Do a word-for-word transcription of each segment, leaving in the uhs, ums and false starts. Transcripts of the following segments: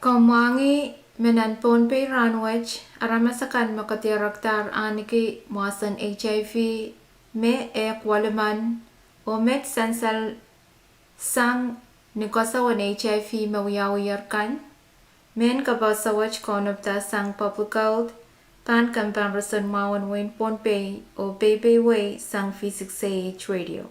Komw mwahngih me nan Pohnpei rahnwet, aramas akan me kedirekdahr ahniki mwahsen HIV me ehk welimen, oh met sansal sang ni koasoan HIV me wiawiher kan, mehn kapehse wet kaunopada sang Public Health, pahn kempein roson mwahu en wehin Pohnpei, oh peipein wei sang V six A H Radio.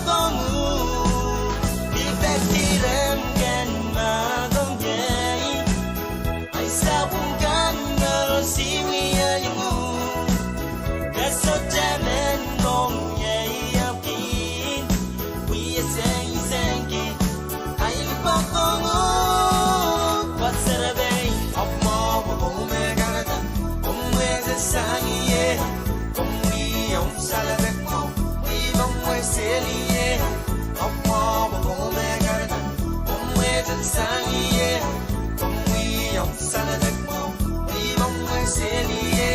Komwi, I peki rehmw kan mahkohng ie. Ahi sapwung kan mour siwi elinguhk. Ke sohte men komwi, I apwkin wie sengisengki. Ahi lipwoat komwi, pwoat serepein. Ahpw mwo pwe komwi me kahrehda, komwi sang ie. Komwi ong saledek mwo, pwe komwi seli ie. Ahpw mwo pwe komwi me kahrehda, komwi sang ie. Komwi ong saledek mwo, pwe komwi seli ie.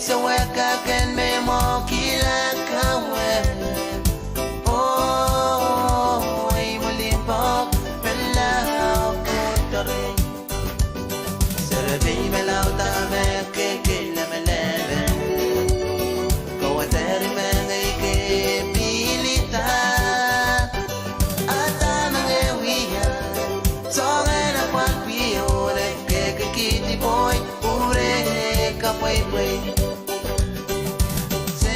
Sewese kan me mwahuki lakawe. Oh, ei mwulimpoak, me lao kohdo rei. Serepei me lao dahme kekei lemeleme. Kowe deri me ngehi ke pilida. Ada me ngehi wia. Soangen apwal pil ole kekekidi poi. Ure kapweipwei. Se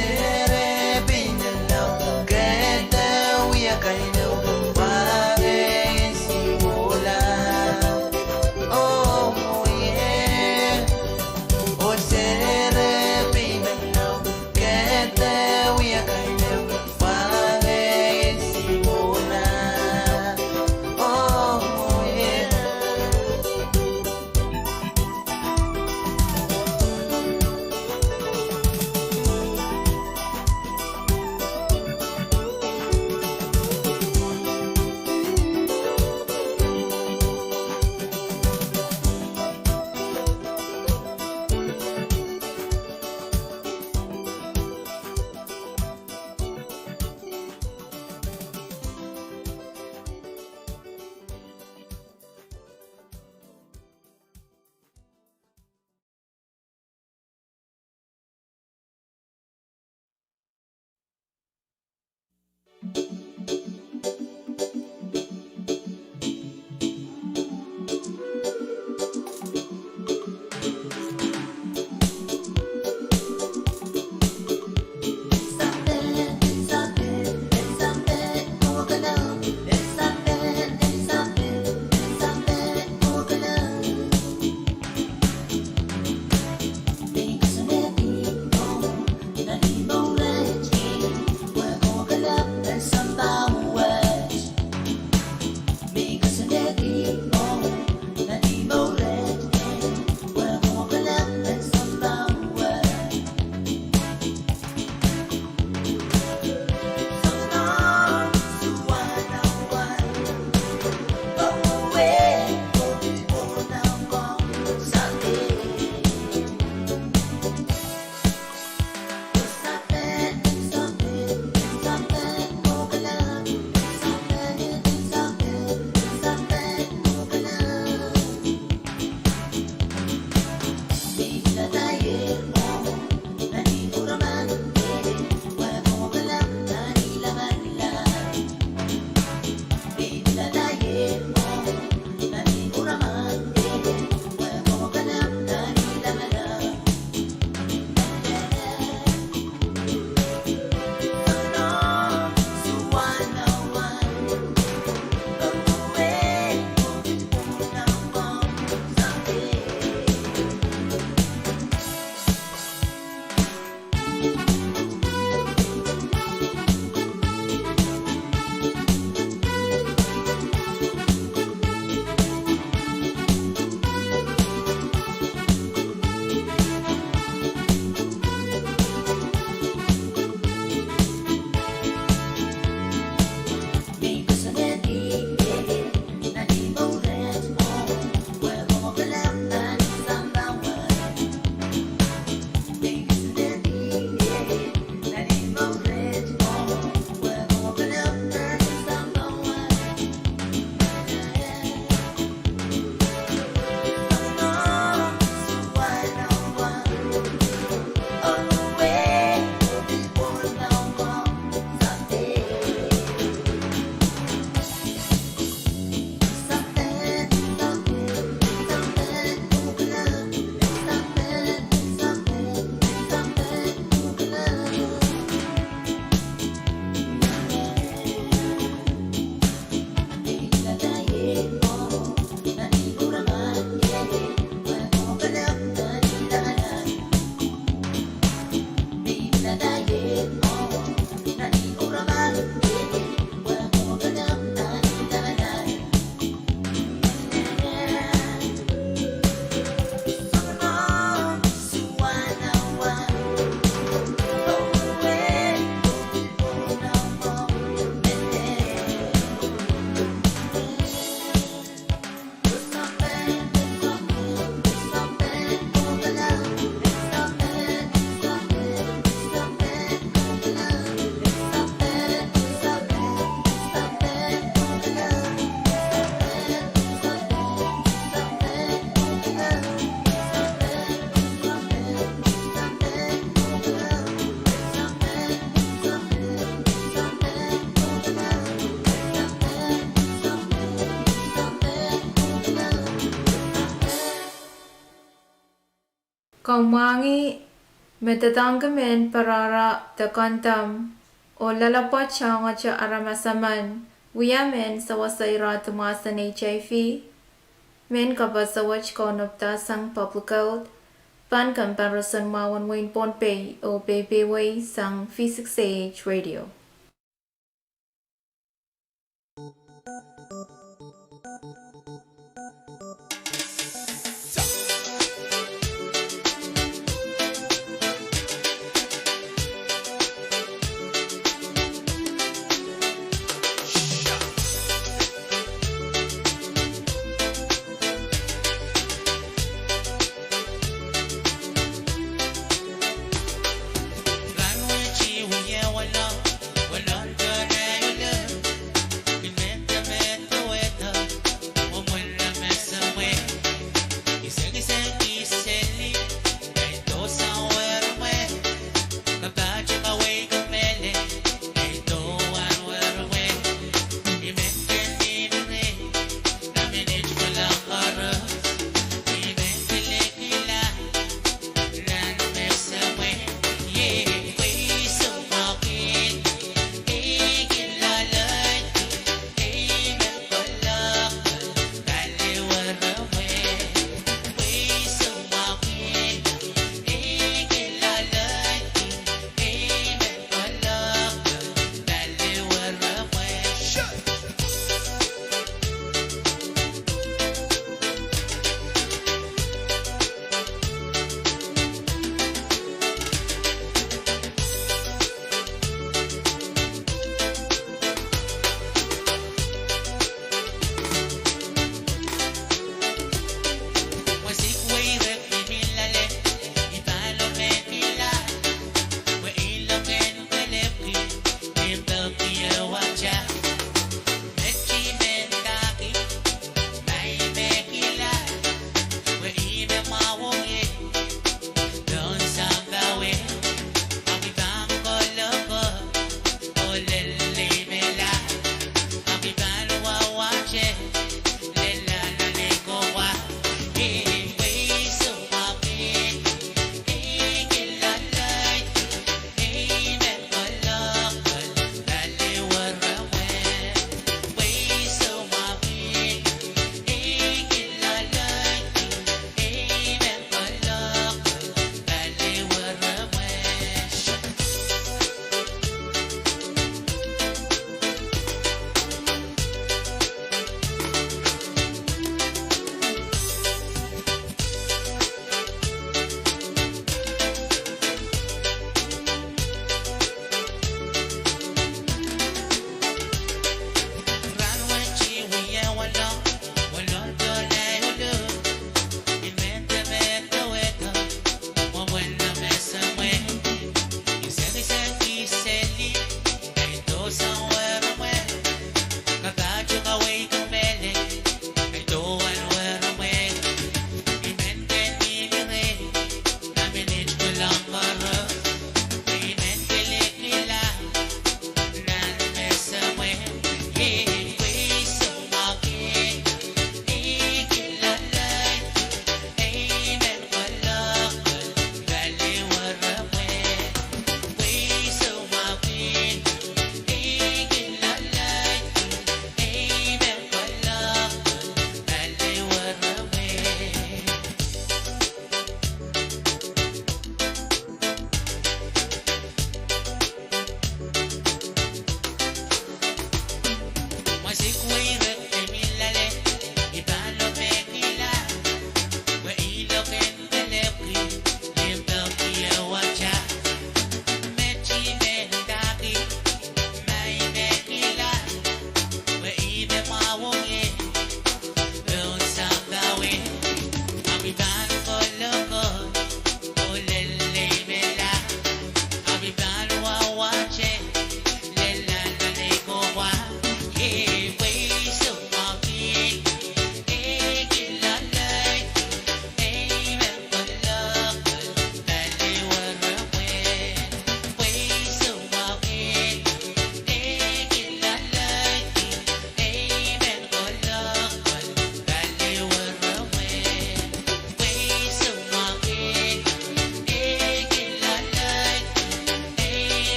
Kamwangih me doadoahngki mehn parahra de kondom oh loalopwoat soangoahte aramas emen wia mehn sewese irehdi mwahsen HIV. Mehn kapehse wet kaunopda sang Public Health, pahn Kemparison Mwahu en Wehin Pohnpei oh peipeiewi sang V six A H Radio.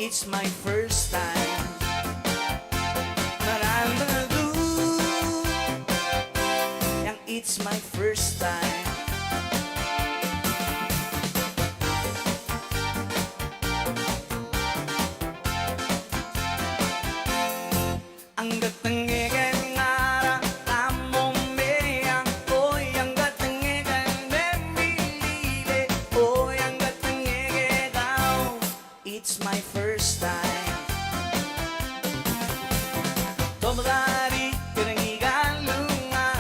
It's my first time. Marain me duh, iang it's my first time. Ang katengehkan ngara, kamomehla, oh iang katengehkan me mihmi lihla, oh iang katengehkan kau. It's my first time. Tomw dahdi kerenikan lunga,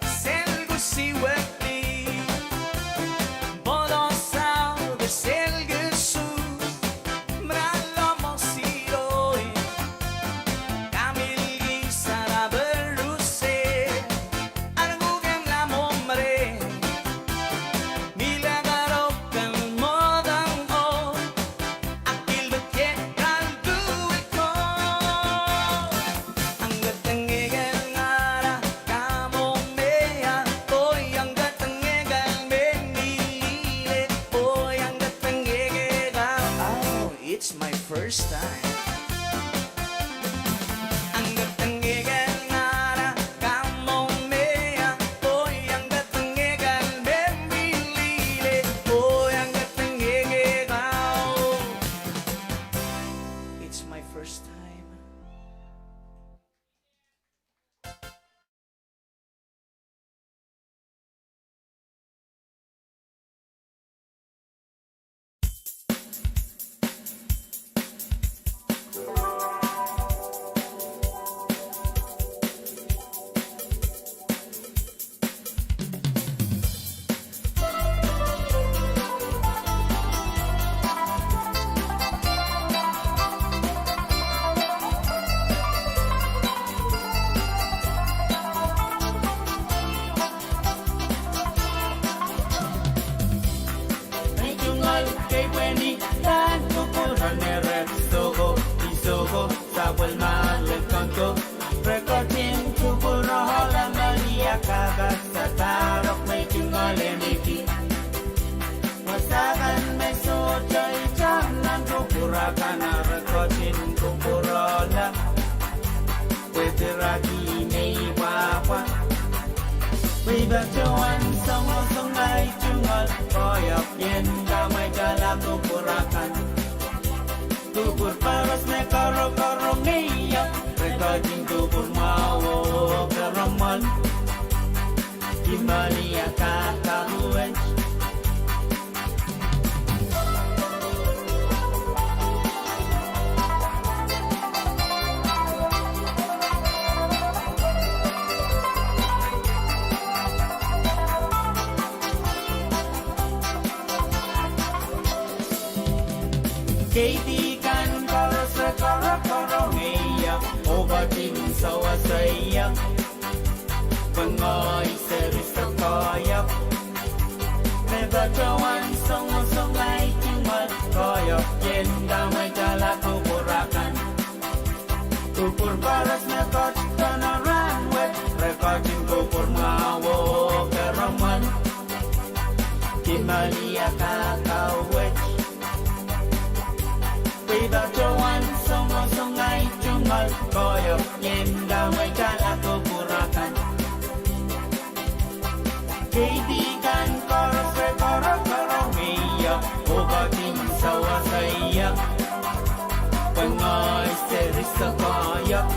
sel kusi wekli, polo sau de sel kesu, mralo mosilo, kamilki saraperuse, arkukem lamomre, mila karokan modang o, akil pekehkan duwehte. Ang katengehkan ngara, kamomehla, oh iang katengehkan me mihmi lihla, oh iang katengehkan kau. Oh, it's my first time. Ang katengehkan ngara, kamomehla, oh iang katengehkan me mihmi lihla, oh iang katengehkan kau. It's my first time. Ei tungoal kei pwehn ih, pahn kupwuren me rek soko, ih soko, sapwellimomwi lel kangko. Re ketin kupwurohla me liakaka, sadahrok me tungoal en ih. Wasa kan me sohte itar nan kupwur akan, re ketin kupwurohla. Pwe diraki me ih pwapwa. Pwe I patohwan songosong ei tungoal koahiek, ien kamwaitala kupwur akan. Kupwur koaros me korokorong ie, re ketin kupwur mwahu oh keramwal. Kimali akaka wet. Keidi kan koaros re korokorong ie, oh ketin sewese ie. Pwe ngehi seri se koahiek. Me patohwan songosong ei tungoal koahiek, ien kamwaitala kupwur akan. Kupwur koaros me ketido nan rahn wet, re ketin kupwur mwahu oh keramwal. Kimali akaka wet. Pwe I patohwan songosong ei tungoal koahiek, ien kamwaitala kupwur akan. Keidi kan koaros re korokorong ie, oh ketin sewese ie. Pwe ngehi seri se koahiek.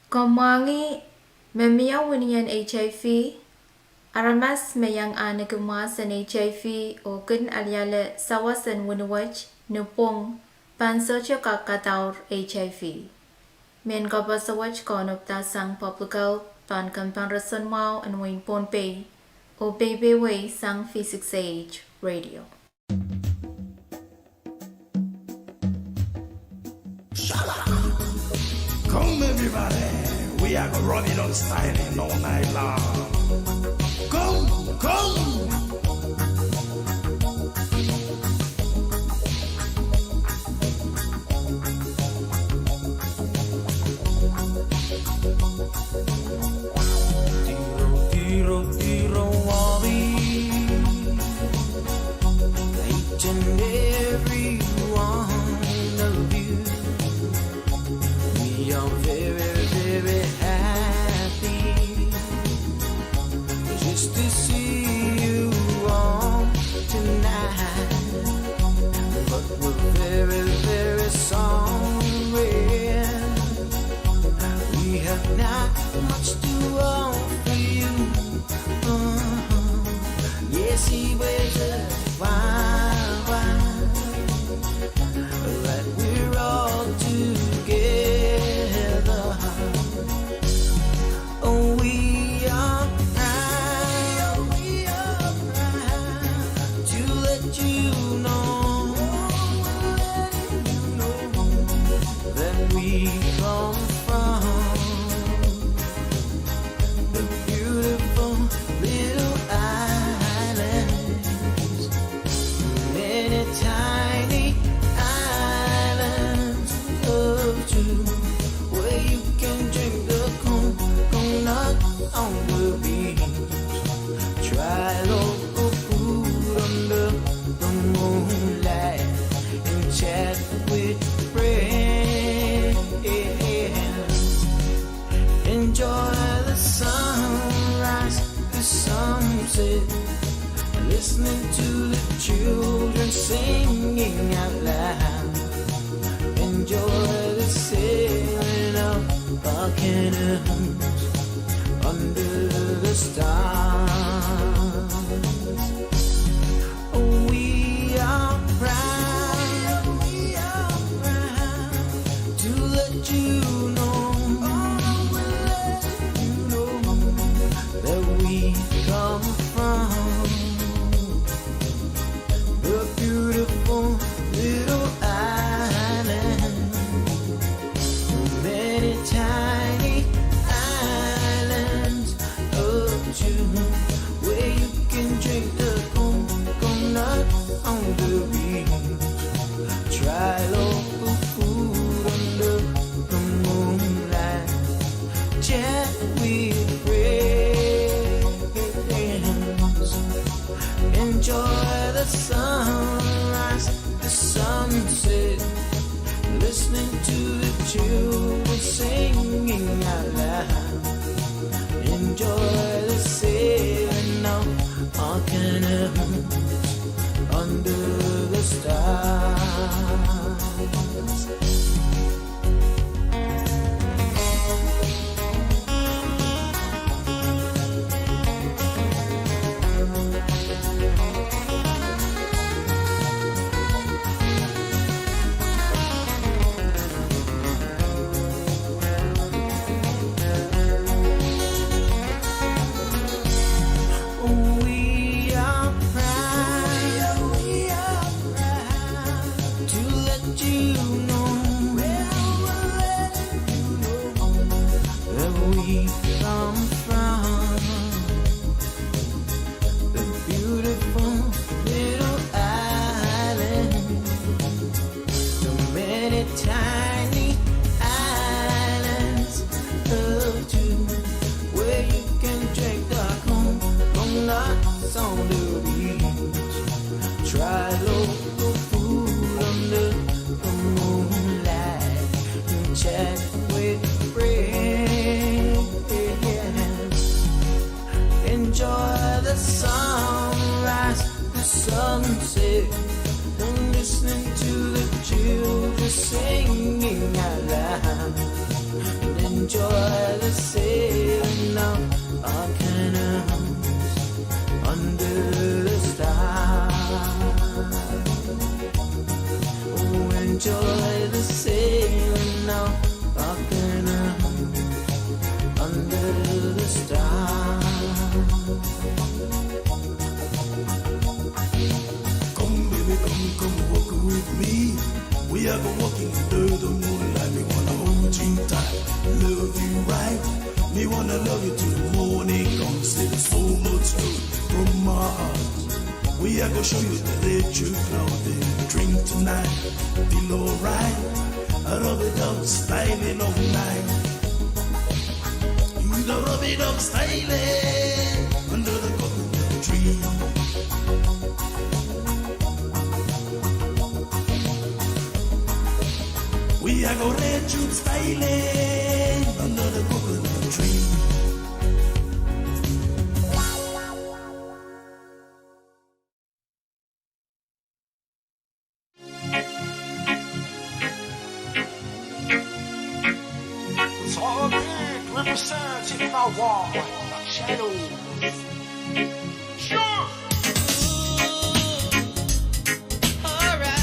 Komw mwahngih me mie wini en HIV? Aramas me iang ahneki mwahs en HIV oh kin aliale sawas en wini wet ni pwung pahn sohte kak kadaur HIV. Mehn koaposo wet kaunopda sang Public Health pahn kempoakepahn roson mwahu en wehin Pohnpei oh peipewehi sang V six A H Radio. Come everybody, we are gonna rock it on style and all night long. Come, come. Tiro, tiro, tiro, Wally. Each and every one of you. We are very, very happy just to see you all tonight. But we're very, very sorry. We have not much to offer you. Uh-huh. Yes, he wears a fine, fine, that we're all together. Oh, we are proud, we are proud to let you know, let you know that we come from the beautiful little islands, many tiny islands of two, where you can drink the coconut on the beach, try local food under the moonlight, and chat with friends. Enjoy the sunrise, the sunset, listening to the children singing out loud. Enjoy the sailing of our canoes under the stars. We are proud, we are proud to let you know, oh, we'll let you know that we come from the beautiful little island. Many tiny islands of two, where you can drink the coconut on the beach, try local food under the moonlight, chat with friends, enjoy the sunrise, the sunset, listening to the children singing out loud. Enjoy the sailing of our canoes under the stars. We are proud, we are proud to let you know, well, we'll let you know that we come from the beautiful little island, the many tiny islands of two, where you can drink the coconuts on the beach, try local food under the moonlight, and chat with friends, Love you right. Me wanna love you till the morning comes. It's so much good from my heart. We are gonna show you the red juice cloud and drink tonight. Feel alright. A rub it up, styling all night. You the rub it up, styling under the coconut tree. We are gonna red juice styling under the coconut tree. Solid representing my war. Shadow. Sure. Alright.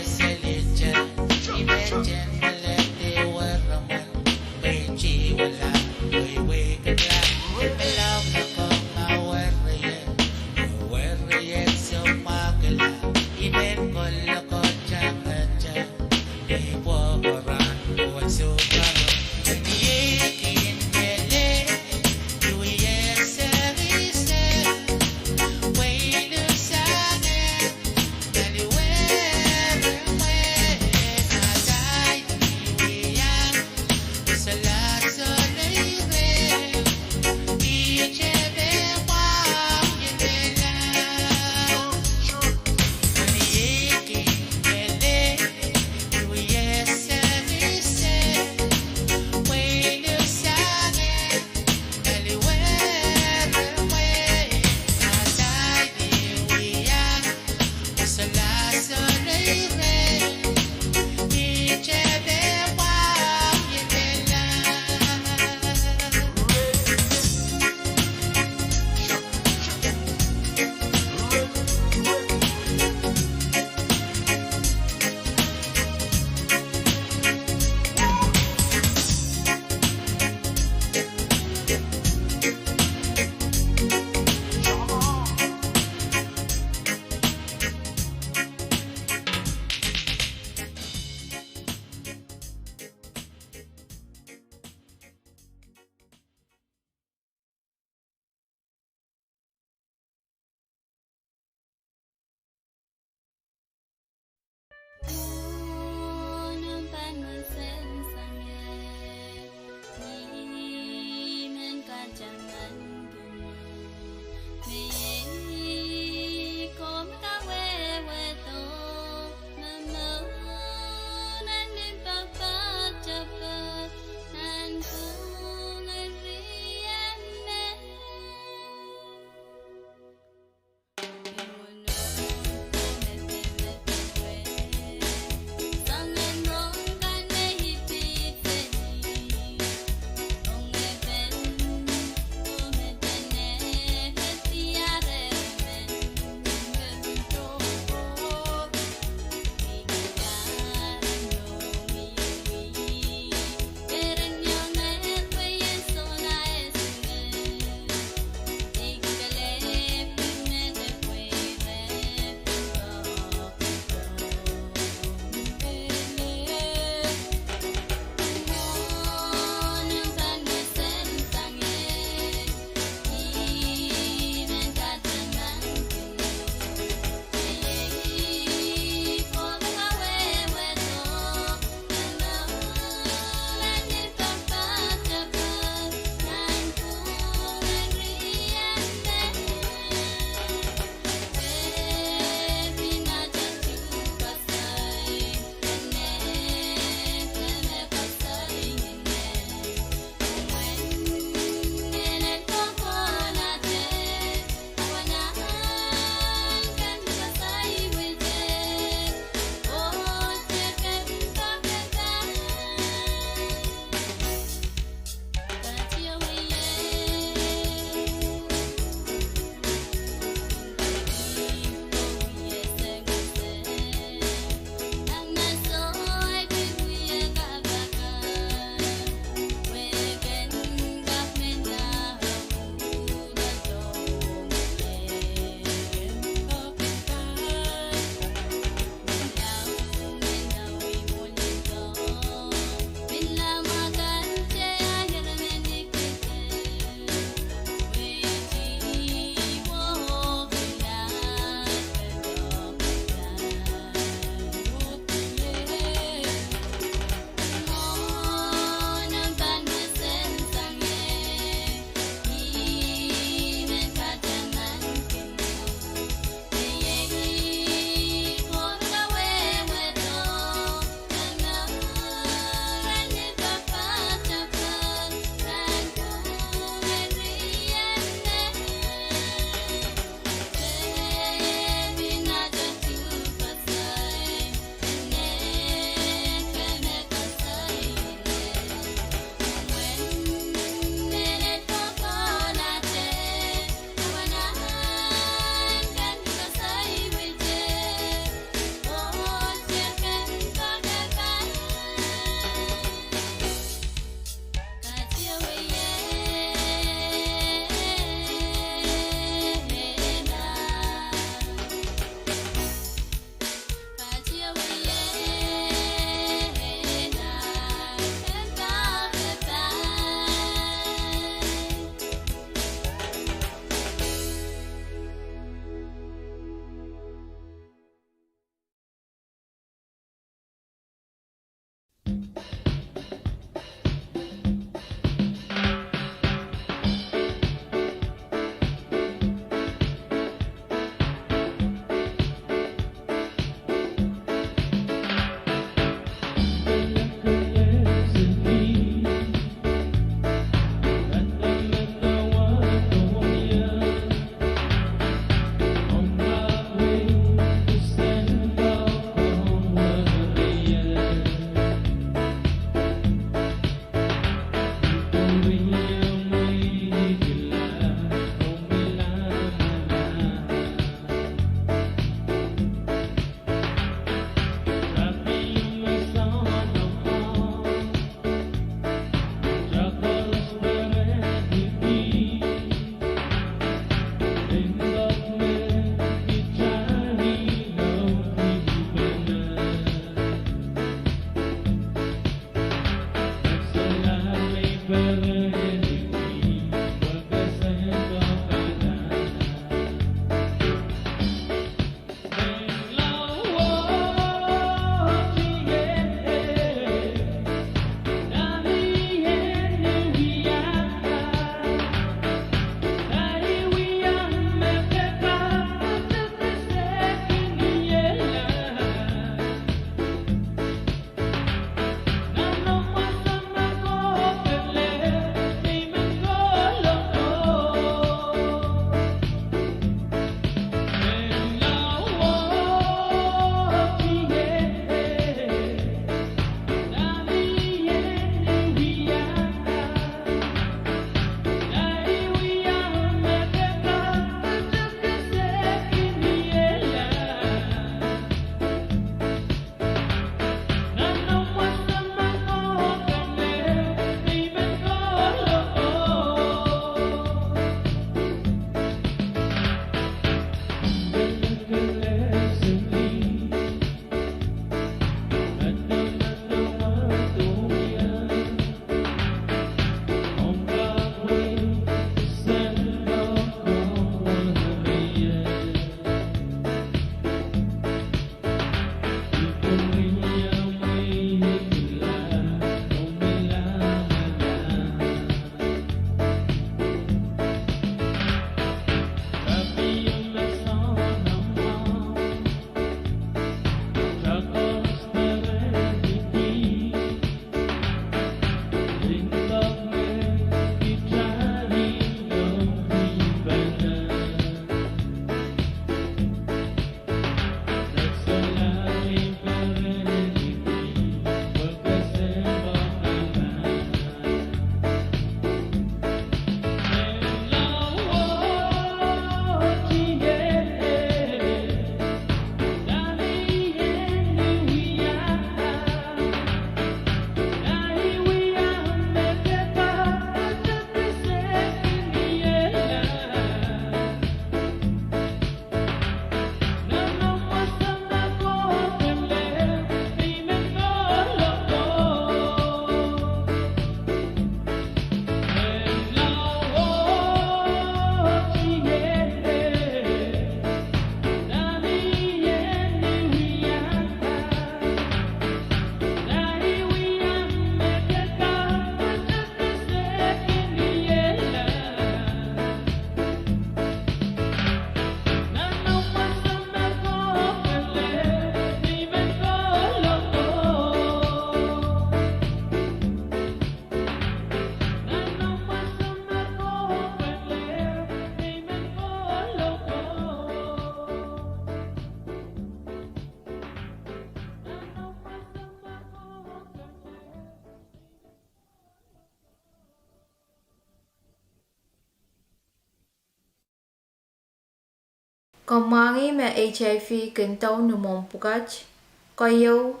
Komwahngih me HIV kin dau ni mwohn pwukat. Keieu,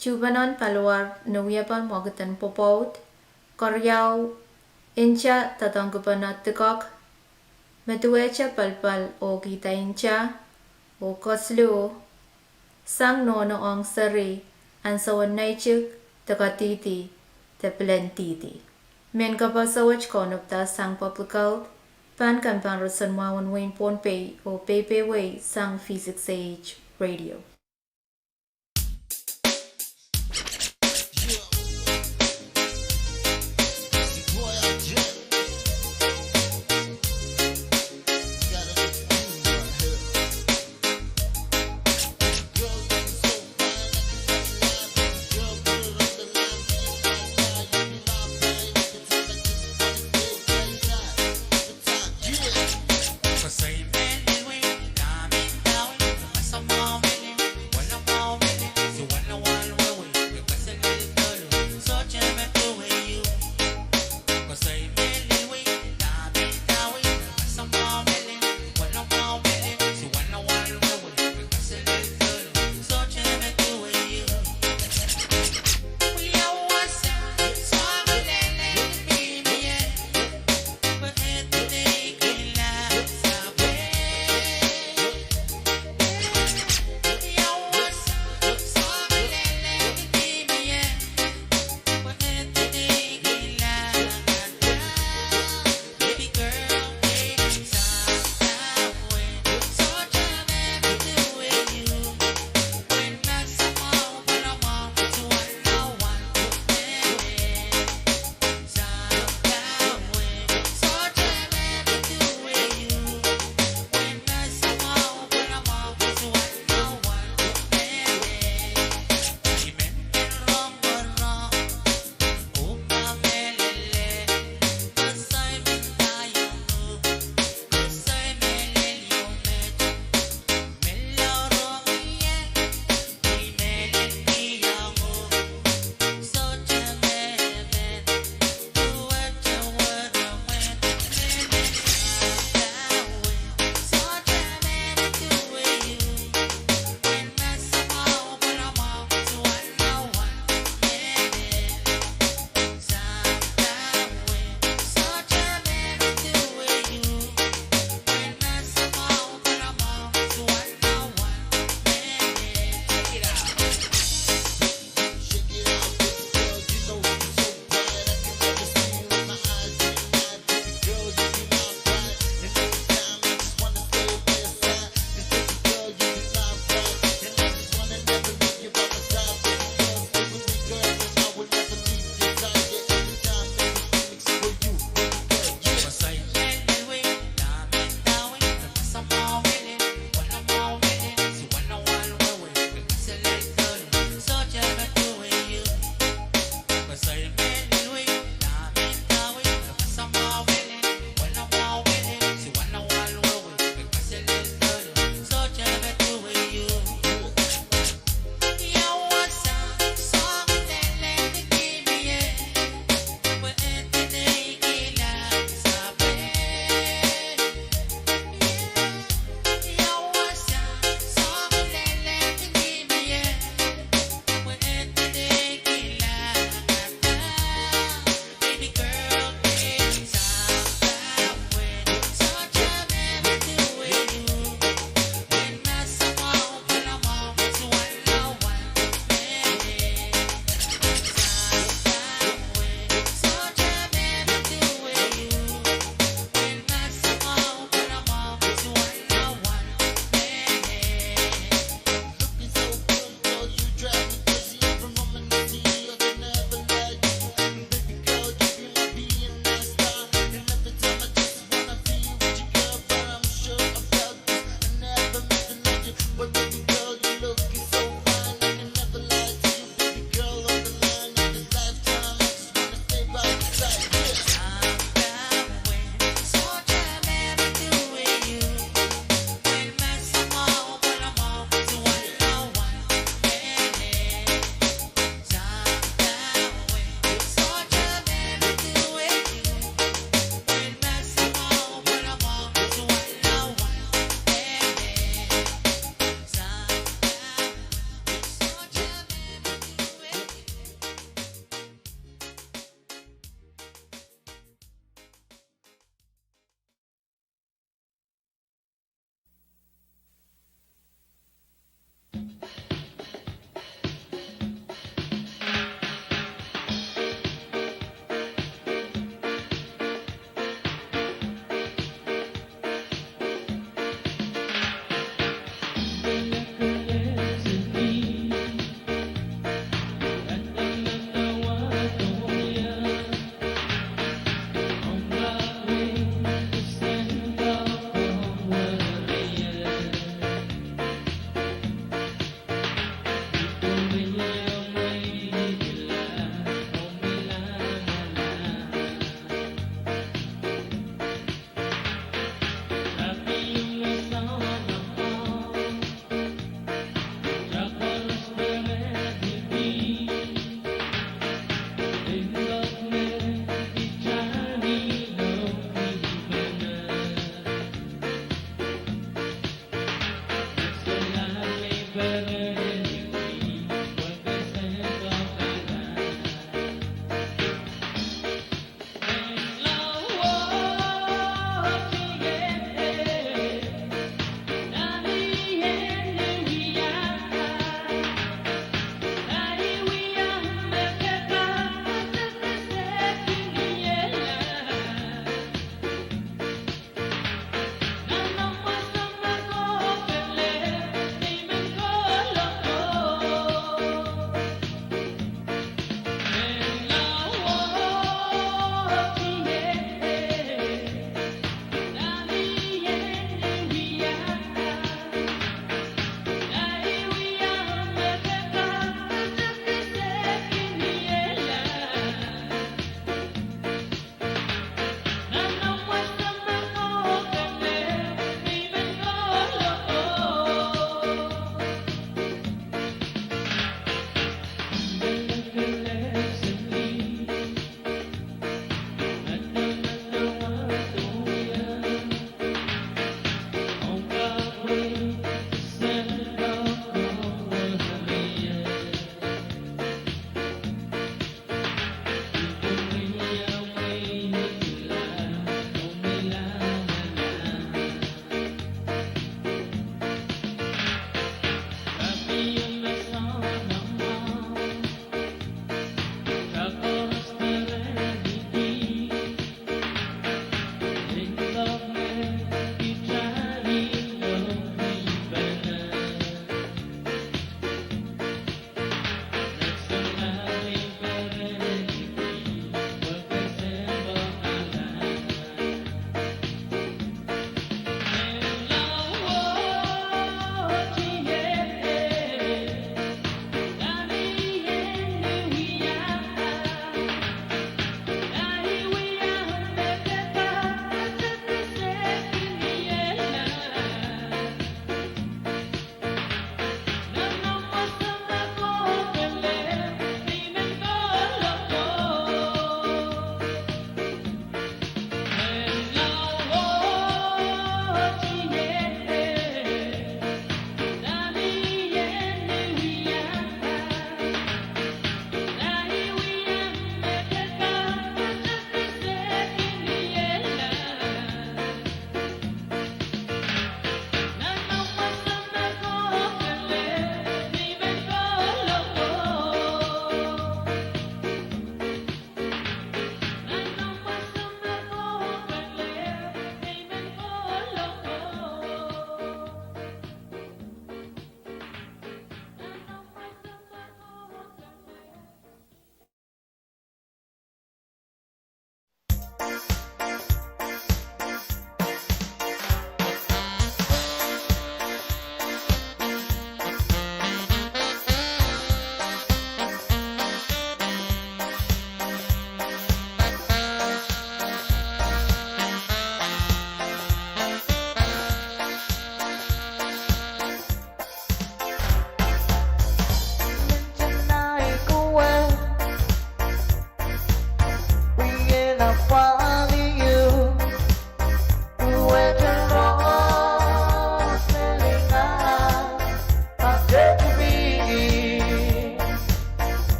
tuhpeno paliwar ni wiepen mwekid en pwopwoud. Keriau, nta doadoahngkipene dikek, me duwehte pelpel oh kihda nta. Oh kesiluh, sang nohno ong seri, ansou en neitik, de kadihdi, de pilen dihdi. Mehn kapaso wet kaunopda sang Public Health, pahn kompoaroson mwahu en wehin Pohnpei oh peipewehi sang V six A H Radio.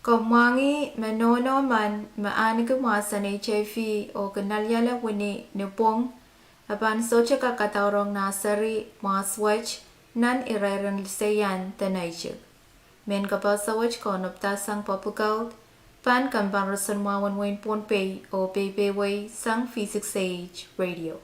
Komw mwahngih me nohno men me ahneki mwahsen HIV oh kin aliala wini ni pwung, e pahn sohte kak kadaurong nah seri mwahs wet nan irairen liseian de neitik. Mehn kapehse wet kaunopdahsang public health, pahn kempoakepahi roson mwahu en wehin Pohnpei oh peipehi wehi sang V six A H radio.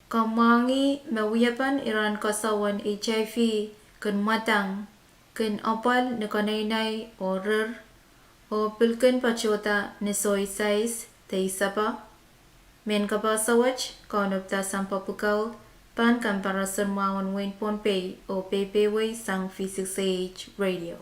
Kamwahngih me wiepen iren koasoan HIV kin mwadang, kin apwal ni keneinei oh rir, oh pil kin patohda ni soisais de isepe. Mehn kapehse wet, Kauno Pdasampa Pwukoa, pahn kamparason mwahu en wehin Pohnpei oh peipehiwei sang V six A H Radio.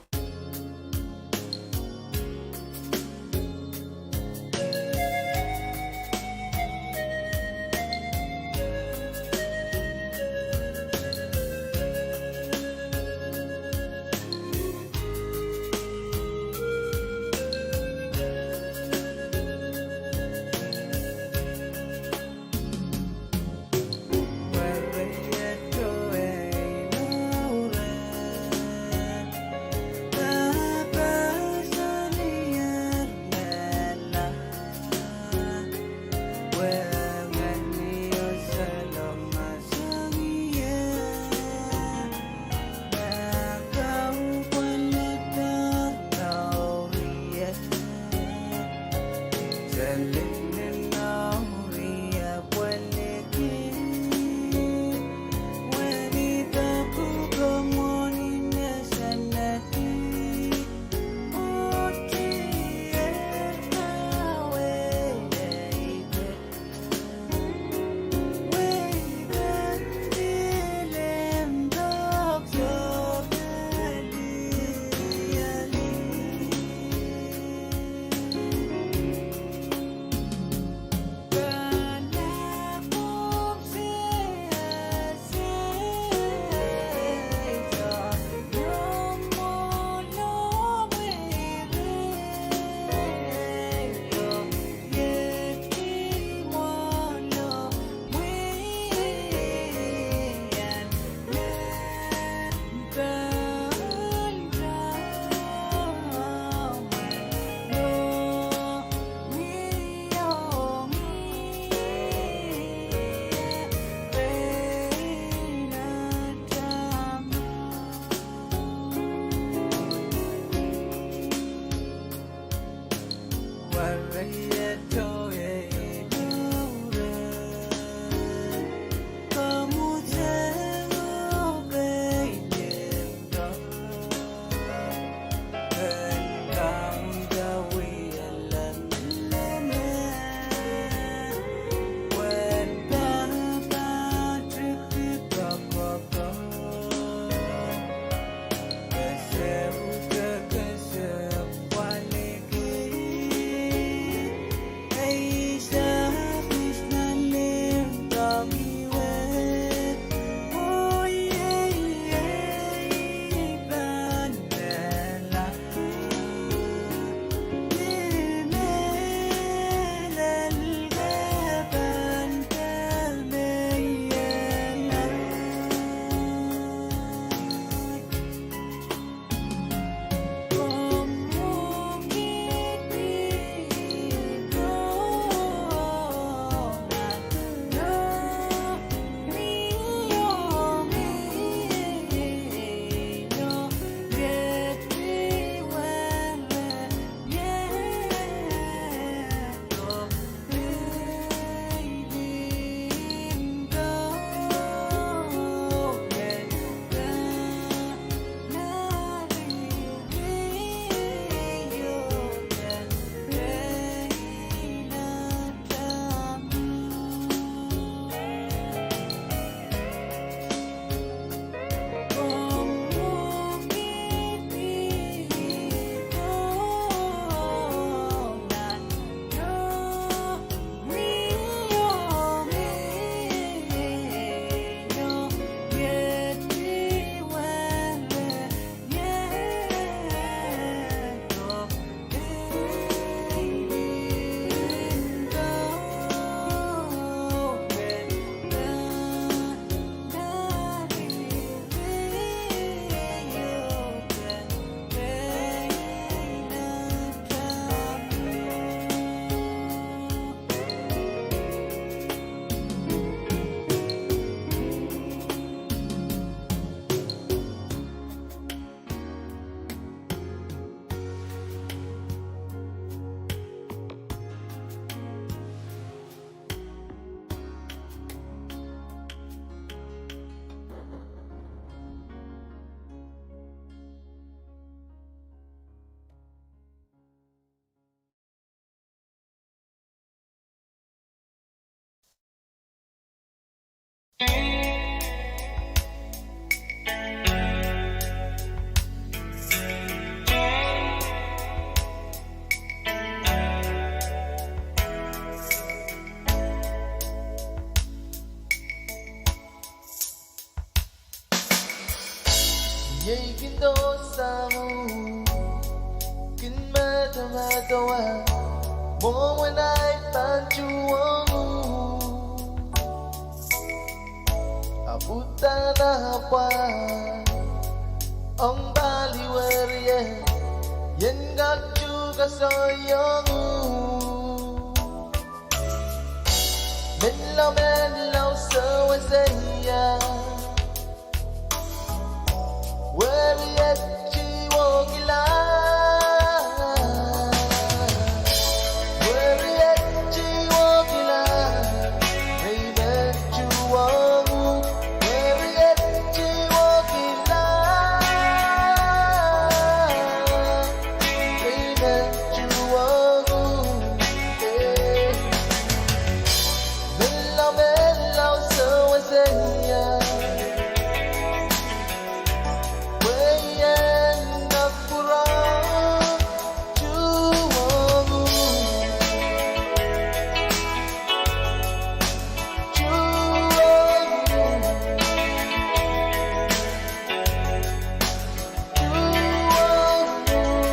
medewe, mwomwen ahi pahn tuhwong uhk. Ahpw uhdahn apwal ong pali werie, I en kak tuhke soaiong uhk. Menlau, menlau sewese ia. Werie, I wokilang. Werie, I wokilang. Ei men tuhwong uhk. Werie, I wokilang. Ei men tuhwong uhk. Eh. Menlau, menlau sewese ia. Pwe I en kak pwurehng tuhwong uhk. Tuhwong uhk. Tuhwong uhk.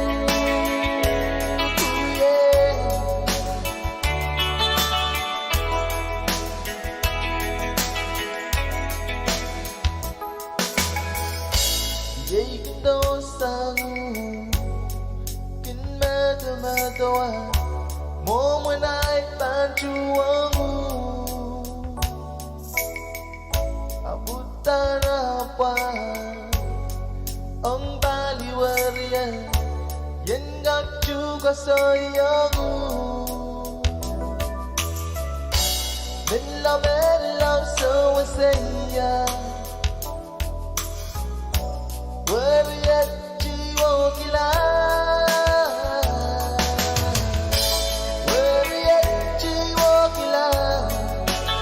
Oh, yeah. Iei kin dohsang uhk, kin medemedewe, mwomwen ahi pahn tuhwong uhk. Ahpw uhdahn apwal ong pali werie, I en kak tuhke soaiong uhk. Menlau, menlau sewese ia. Werie, I wokilang. Werie, I wokilang.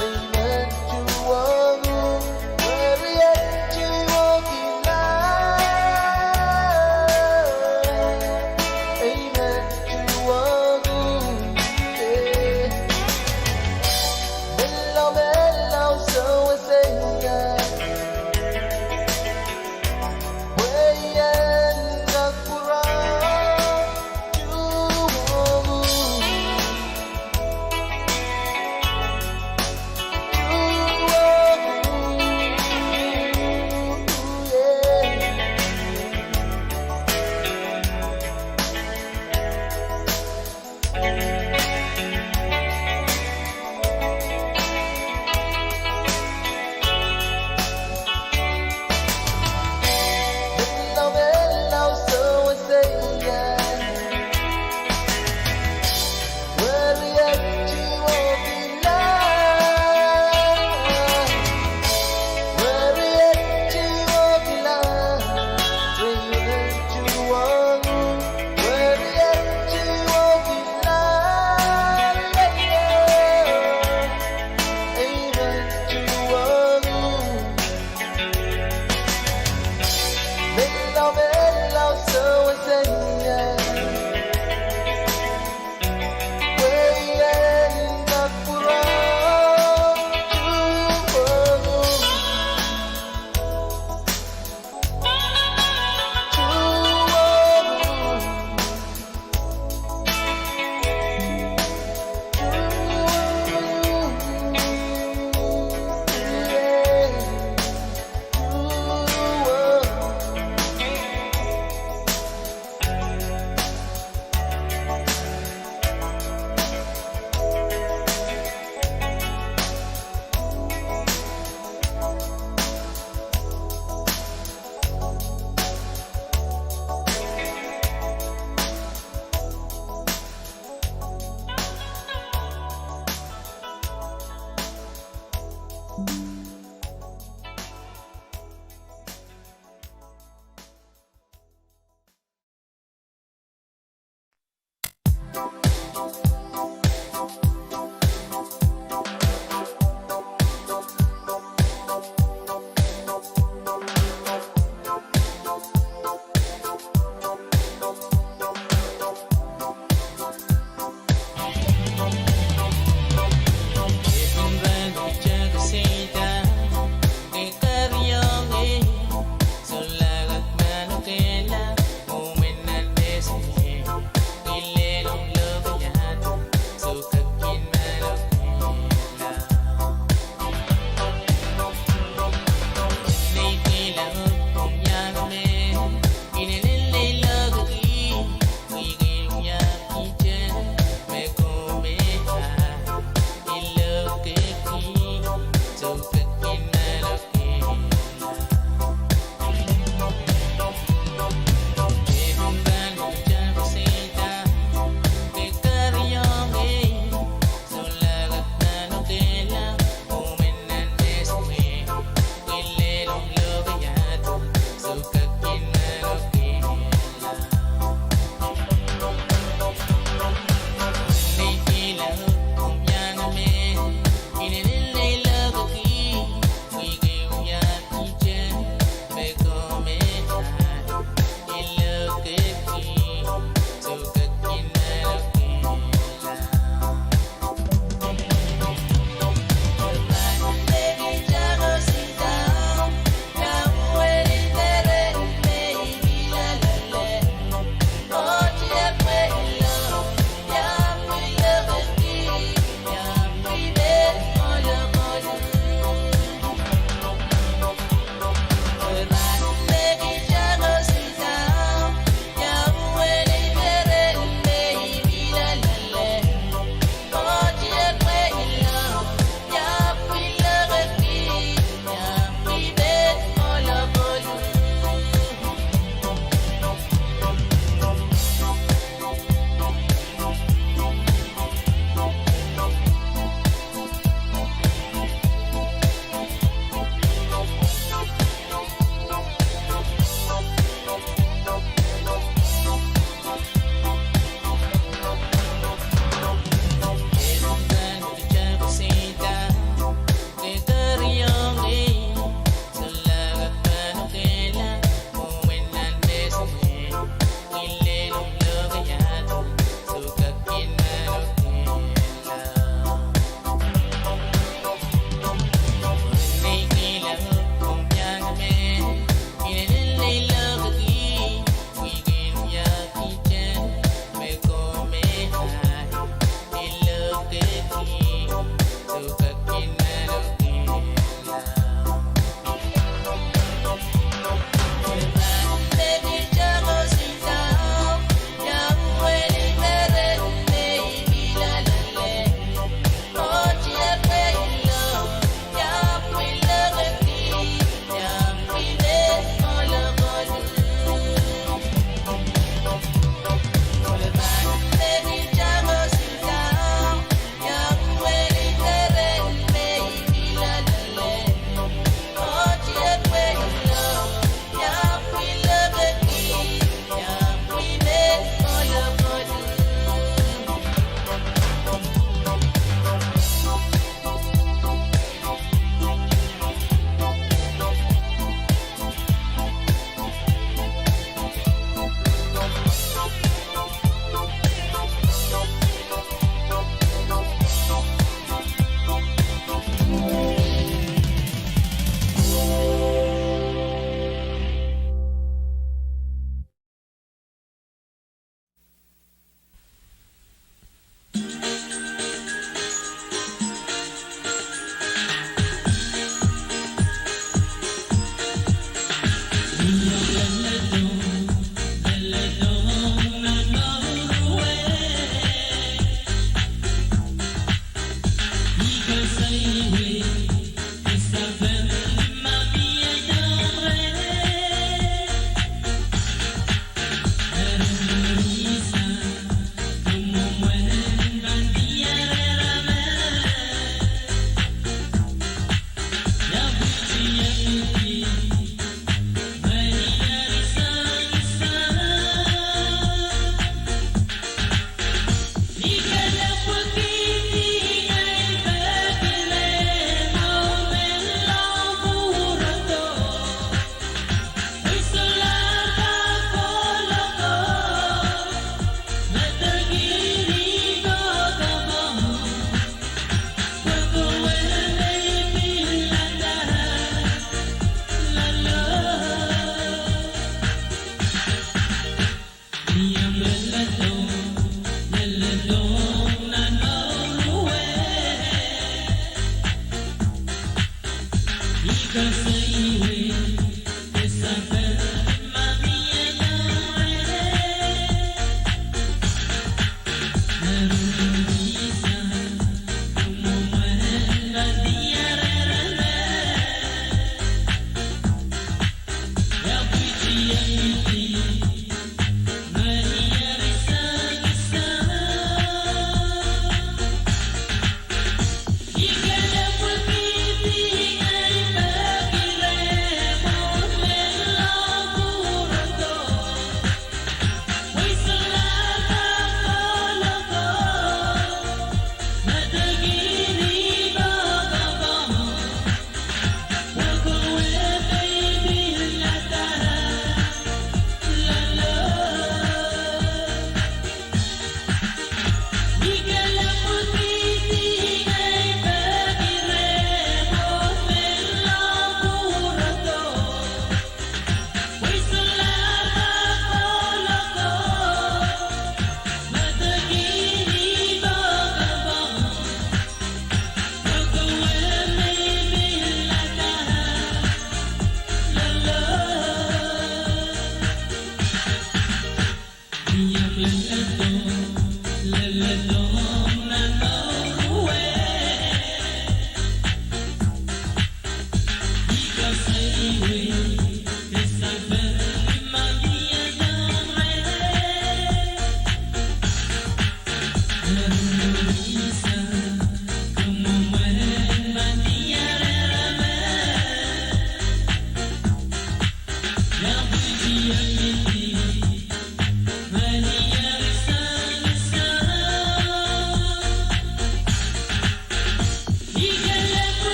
Ei men tuhwong uhk. Werie, I wokilang. Ei men tuhwong uhk. Eh. Menlau, menlau sewese ia.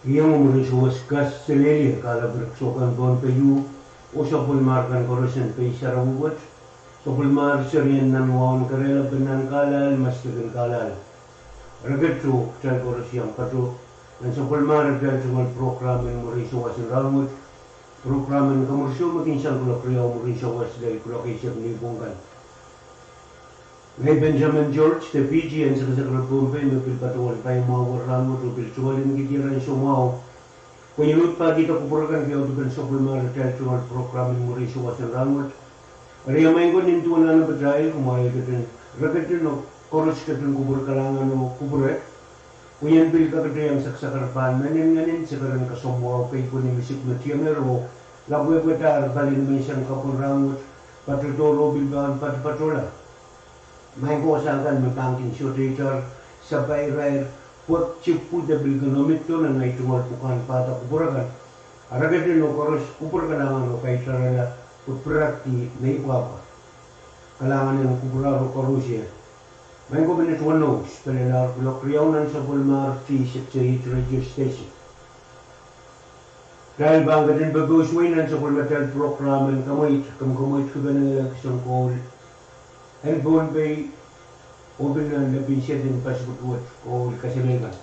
Iang mwuri suwes kas selehlie kahlap rek sohkan Pohnpei, oh sapwellimahr kan koaros en pei sarawi wet, sapwellimahr serien nan waun kerehla pen nan kahlahl, mastekin kahlahl. Reket oh kitail koaros iang patohdo nan sapwellimahr atail tungoal prokram en mwuri sowas en rahnwet, prokram en Komwursio me kin sang kuloak riau mwuri sowas lel kuloak eisek ni pwung kan. Ngehi Benjamin George, de P G en sekasek rehn Pohnpei me pil patohwan paiamwahu rahnwet oh pil tungoal en kihdi arail soumwahu pwe I en uhd pahkihda kupwur kan pwe audepen sapwellimahr atail tungoal prokram en mwuri sowas en rahnwet. Eri maing ko, nin duwen anahn patail, kumwail ketin, reket oh koaros ketin kupwur kalahngan oh kupwure. Pwe I en pil kakete iang sakasakar pahn mehn en ngehn en sekeren kasoumwahu kei pwe ni misik me tianger oh lapwehpwehdahr pali ni menseng kapw en rahnwet, patohdo oh pil pahn patopatohla. Maing ko, sang kan me pahn kin sohte itar sapai irair pwehk chipwu de pil kin omw ido nan ei tungoal pwukan pahda kupwur kan. Reket oh koaros kupwur kalahngan oh kaitarala pwe pirakdi me I pwapwa. Kalahngan en kupwurahro koaros. Maing ko, minit weneu spelelahr kuloak riau nan sapwellimahr T six eight radio station. Kitail pahn ketin pepeusuwei nan sapwellimatail program en Kamweit, Komw Kamweitki Peneingehlaki Sounkoul en Pohnpei, oh pil nan lepin sehd en pasipik wet, koul kaselel kan.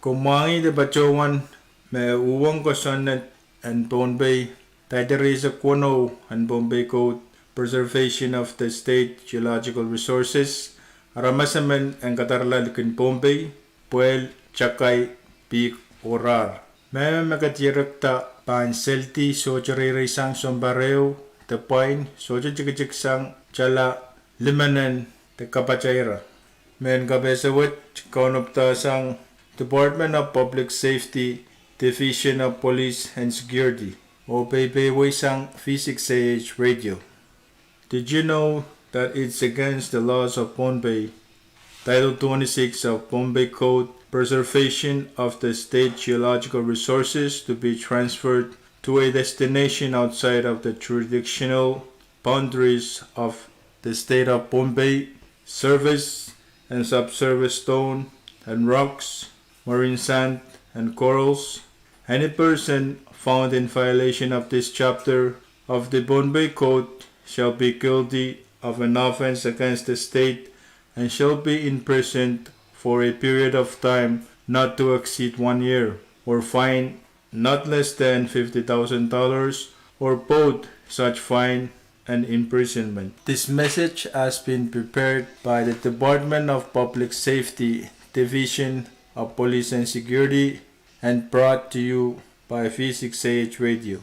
Komw mwahngih de patohwan me uhwong kosonned en Pohnpei, daideriesek weneu en Pohnpei Code, Preservation of the State Geological Resources, aramas emen en kadarala likin Pohnpei, pwehl, Chagai P. Orar. Mehmen me ket ierekda pahn seldi sohte reireisang sounpar ehu de pwain sohte tikitiksang tala limenen de kapataira. Mehn kapehse wet kaunopadahsang Department of Public Safety, Division of Police and Security, oh peipeieisang V six A H radio. Did you know that it's against the laws of Pohnpei, Title twenty-six of Pohnpei Code, preservation of the state geological resources to be transferred to a destination outside of the jurisdictional boundaries of the state of Pohnpei? Surface and subsurface stone and rocks, marine sand and corals. Any person found in violation of this chapter of the Pohnpei Code shall be guilty of an offense against the state and shall be imprisoned for a period of time not to exceed one year, or fine not less than fifty thousand dollars, or both such fine and imprisonment. This message has been prepared by the Department of Public Safety, Division of Police and Security, and brought to you by V six A H Radio.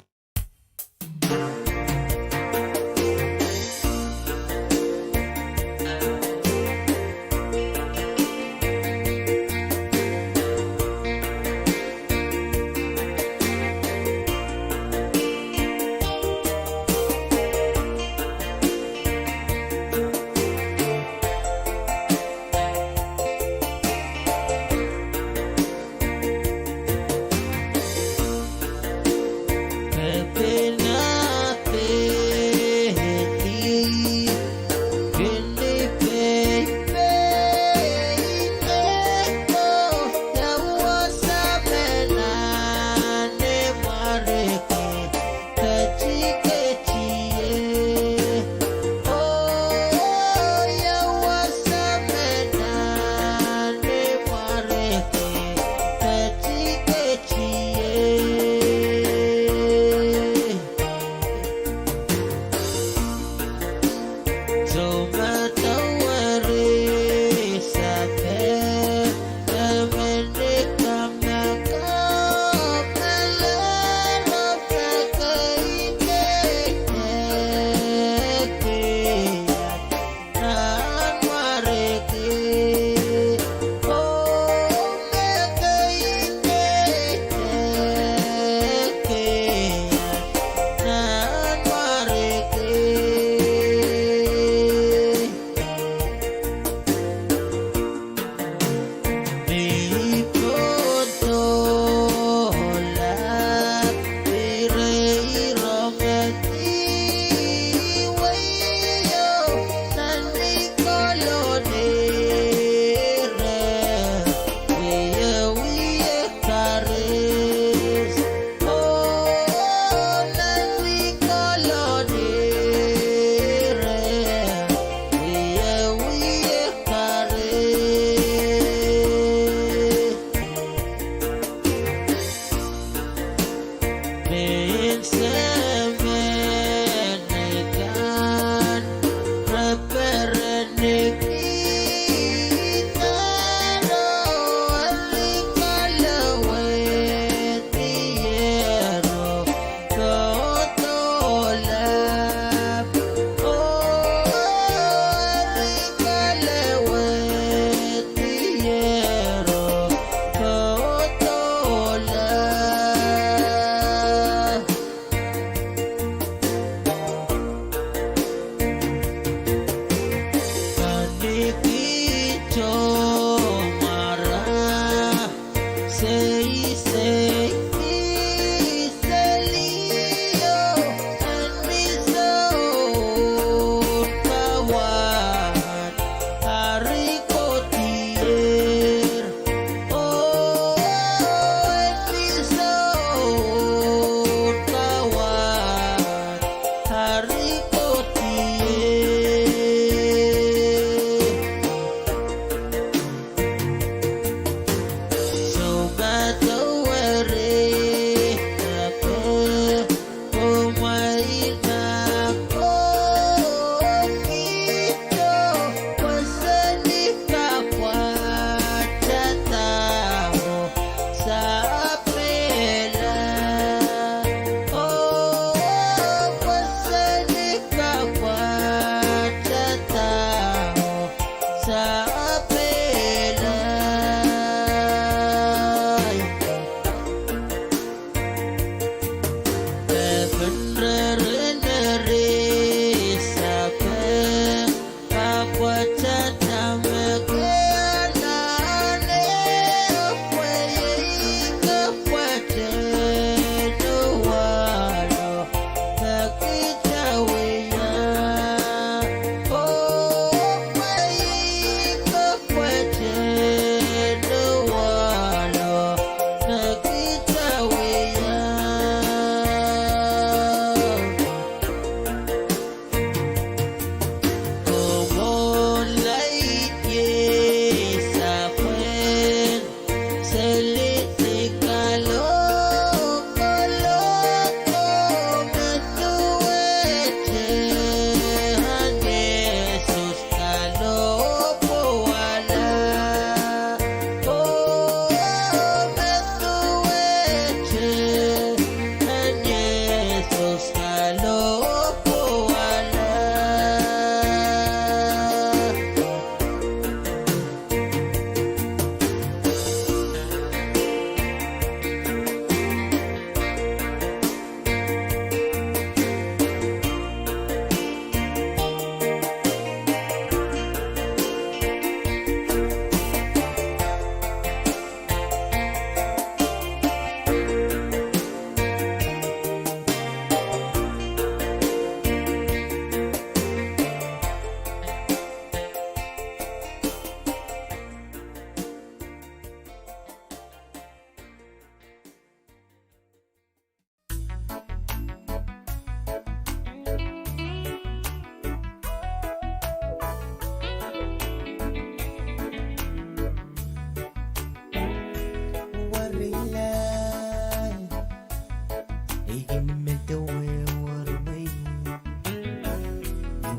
Medewe wermei,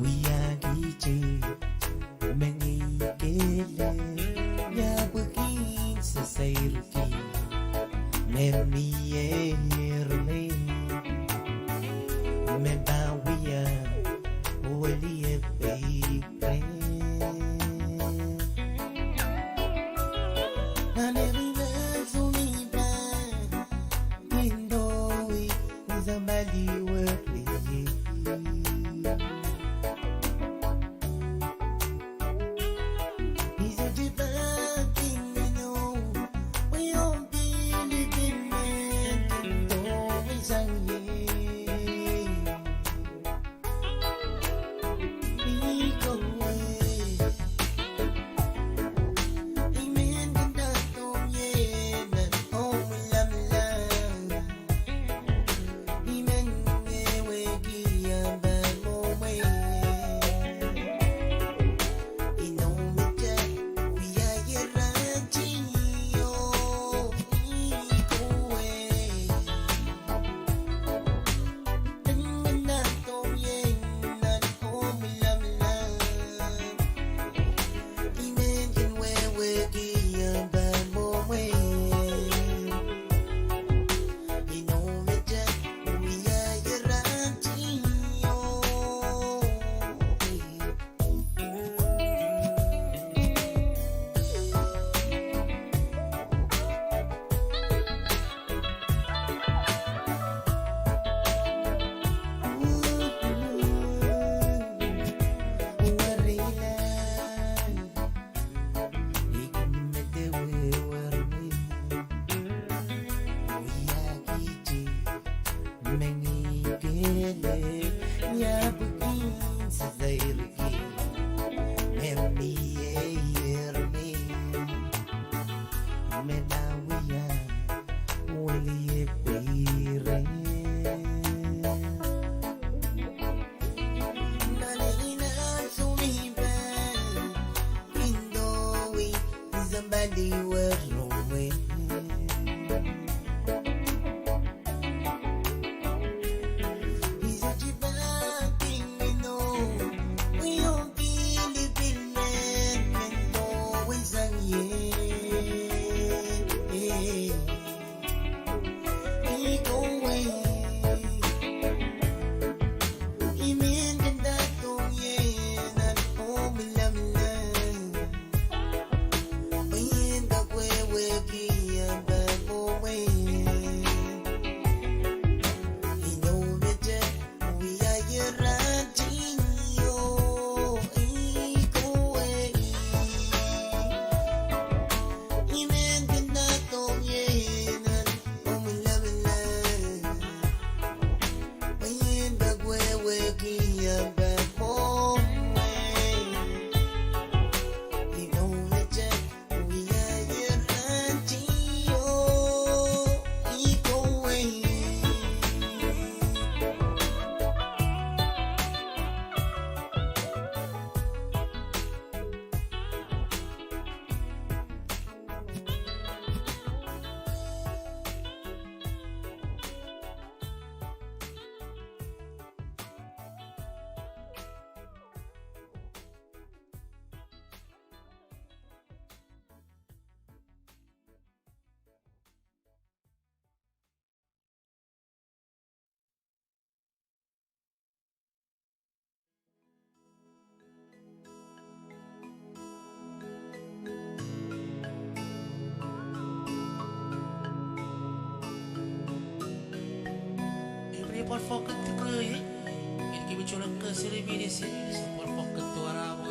wiahkihte, mengei kele, ia pwehki sasairki, me mie ermei, me pahn wia, weliep peiren. Nan eri me sohte pahn Eri pwal foaket dike, eh? Eri kihpw sohte kak seri mihmi, eh? Pwal foaket duwehte aramas.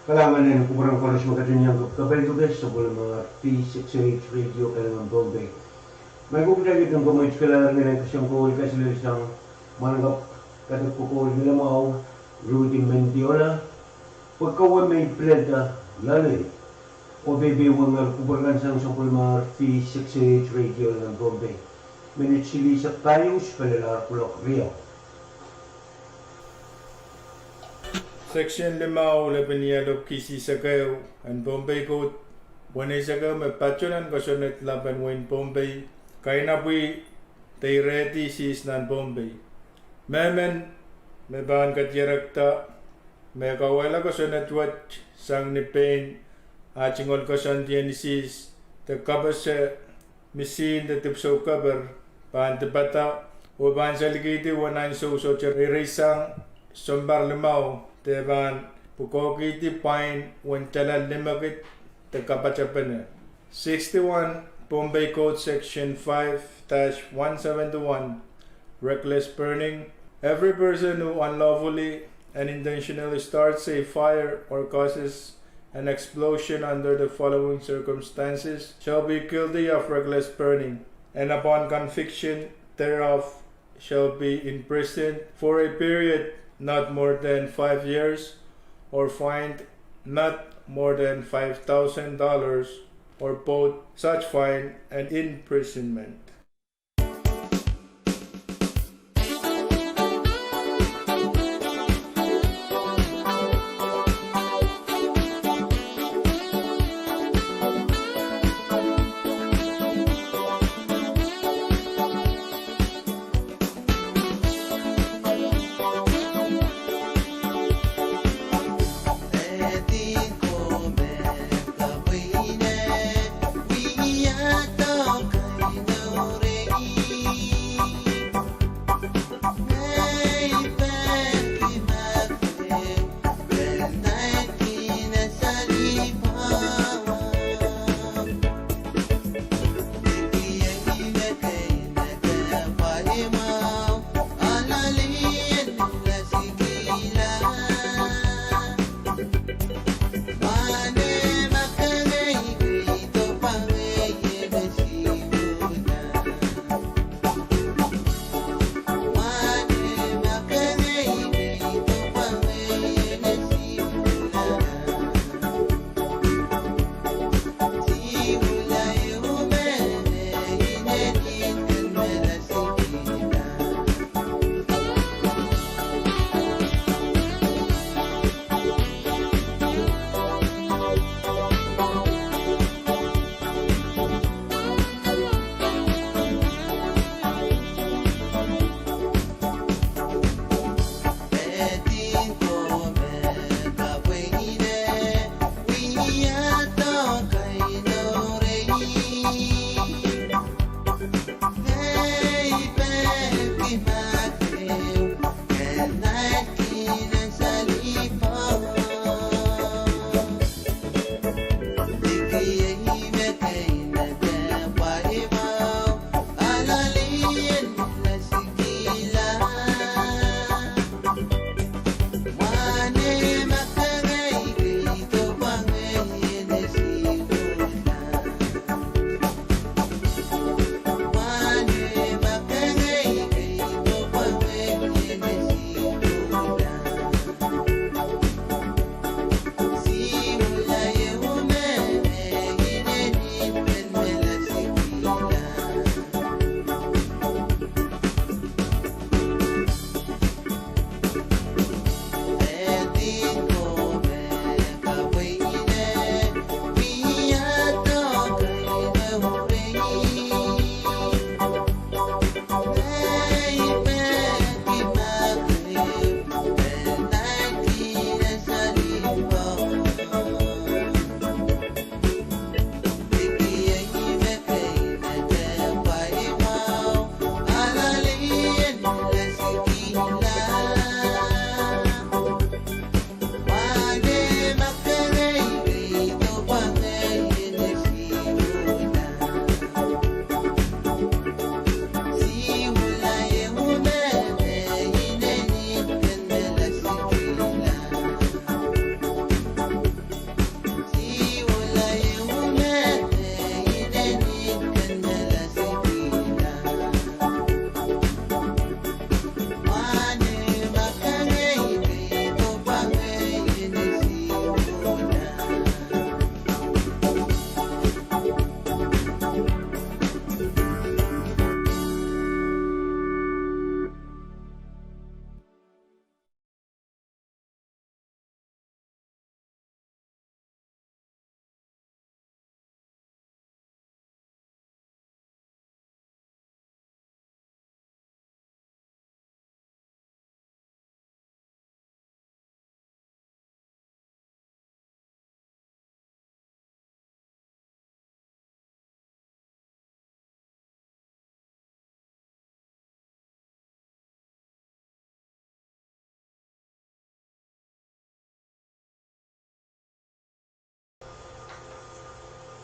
Kalahngan en kupwuren koaros me ketin iang kapakapki sapwellimar V six eight Radio Elngon Pohnpei. Ma I pwupwuda kiht en komweitkihla rehn en kesempwal kaselel sang mwahnakapw kadek kokoul lilamwahu Rudy Mendiola, pwe kowe me I pilada loalei, oh peipeiwengehr kupwur kan sang sapwellimar V six eight Radio Elngon Pohnpei. Minit silihsek pahieu, spelelahr kuloak riau. Section limau, lepin ialok kis eisek ehu en Pohnpei Code, weneisek ehu, me patohwan kosonned lapen wehin Pohnpei, kainapwi de irehdi sihs nan Pohnpei. Mehmen me pahn kadirekda Me kauwehla kosonned wet sang ni pein ah tungoal koasoandi en isis de kapehse misihn de dipwisou keper pahn dipada oh pahn salikihdi uwen ansou sohte reireisang sounpar limau de pahn pwukoahkihdi pwain uwen tala limekid de kapatapene. Sixty-one, Pohnpei Code Section five dash one seventy-one, reckless burning. Every person who unlawfully and intentionally starts a fire or causes an explosion under the following circumstances shall be guilty of reckless burning, and upon conviction thereof shall be imprisoned for a period not more than five years, or fined not more than five thousand dollars, or both such fine and imprisonment.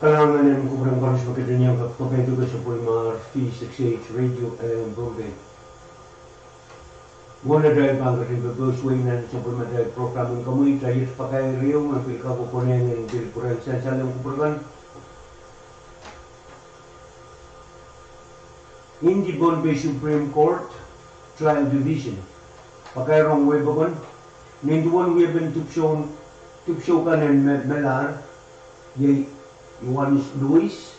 Kalahngan en kupwuren koaros me ketin iang kak pakaidukese pwe ma R V six eight Radio Alem Pohnpei. Mwohn atail pahn ketin pepous wei nan sapwellimatail program en komwi, iet pakair ehu me pil kak konehng en pil pwurehng sansal en kupwur kan. In the Pohnpei Supreme Court Trial Division. Pakair ong wehipokon, nin duwen wiepen dipwisou, dipwisou kan en me, melahr, iei Iohannes Lewis,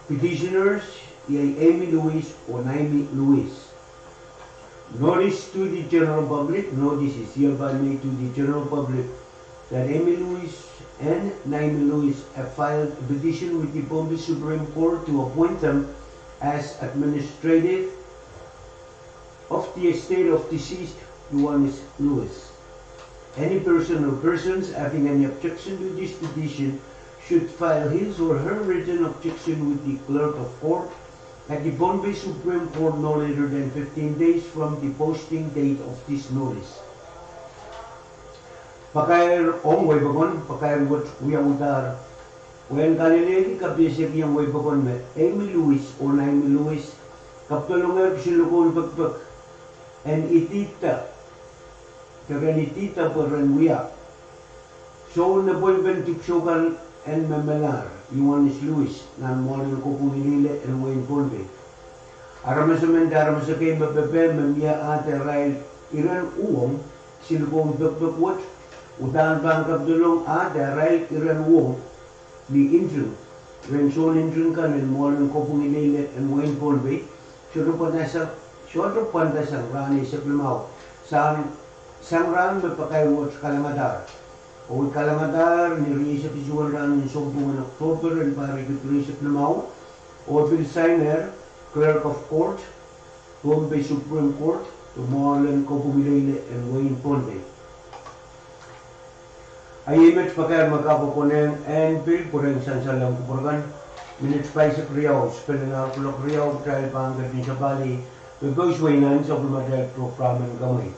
petitioners, iei Amy Lewis oh Naimi Lewis. Notice to the general public, notice is hereby made to the general public that Amy Lewis and Naimi Lewis have filed a petition with the Pohnpei Supreme Court to appoint them as administrative of the estate of deceased Iohannes Lewis. Any person or persons having any objection to this petition should file his or her written objection with the Clerk of Court at the Pohnpei Supreme Court no later than fifteen days from the posting date of this notice. Pakair ong wehipokon, pakair wet wiawihdahr. Wehn kalelehdi kapiesek iang wehipokon me Amy Lewis oh Naimi Lewis kapedolongehr kisin likou en pekipek en idihda, de ren idihda pwe ren wia soun nepwelpen dipwisou kan en me melahr, Iohannes Lewis, nan mwoalen kopwung ileile en wehin Pohnpei. Aramas emen de aramas ekei me pepehm me mie ahd arail iren uhwong, kisin likou en pekipek wet, uhdahn pahn kapedolong ahd arail iren uhwong ni nting, rehn soun nting kan en mwoalen kopwung ileile en wehin Pohnpei, sohte pwandasang, sohte pwandasang rahn eisek limau, sang, sang rahn me pakair wet kalengadahr. Oh I kalengadahr ni rieisek isuh en rahn en sounpwong en October en pahr riekid rieisek limau, oh pil sainer Clerk of Court, Pohnpei Supreme Court, de mwoalen kopwung ileile en wehin Pohnpei. A iei met pakair me kak konehng en pil pwurehng sansal en kupwur kan. Minit pahisek riau, spelen ar kuloak riau, kitail pahn ketin sapahl pepous wei nan sapwellimatail program en komwi.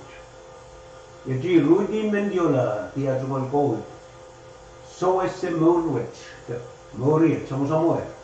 Iet Rudy Mendiola, di atungoal kowe, sewese mour wet, de mour iet, samwasam wet.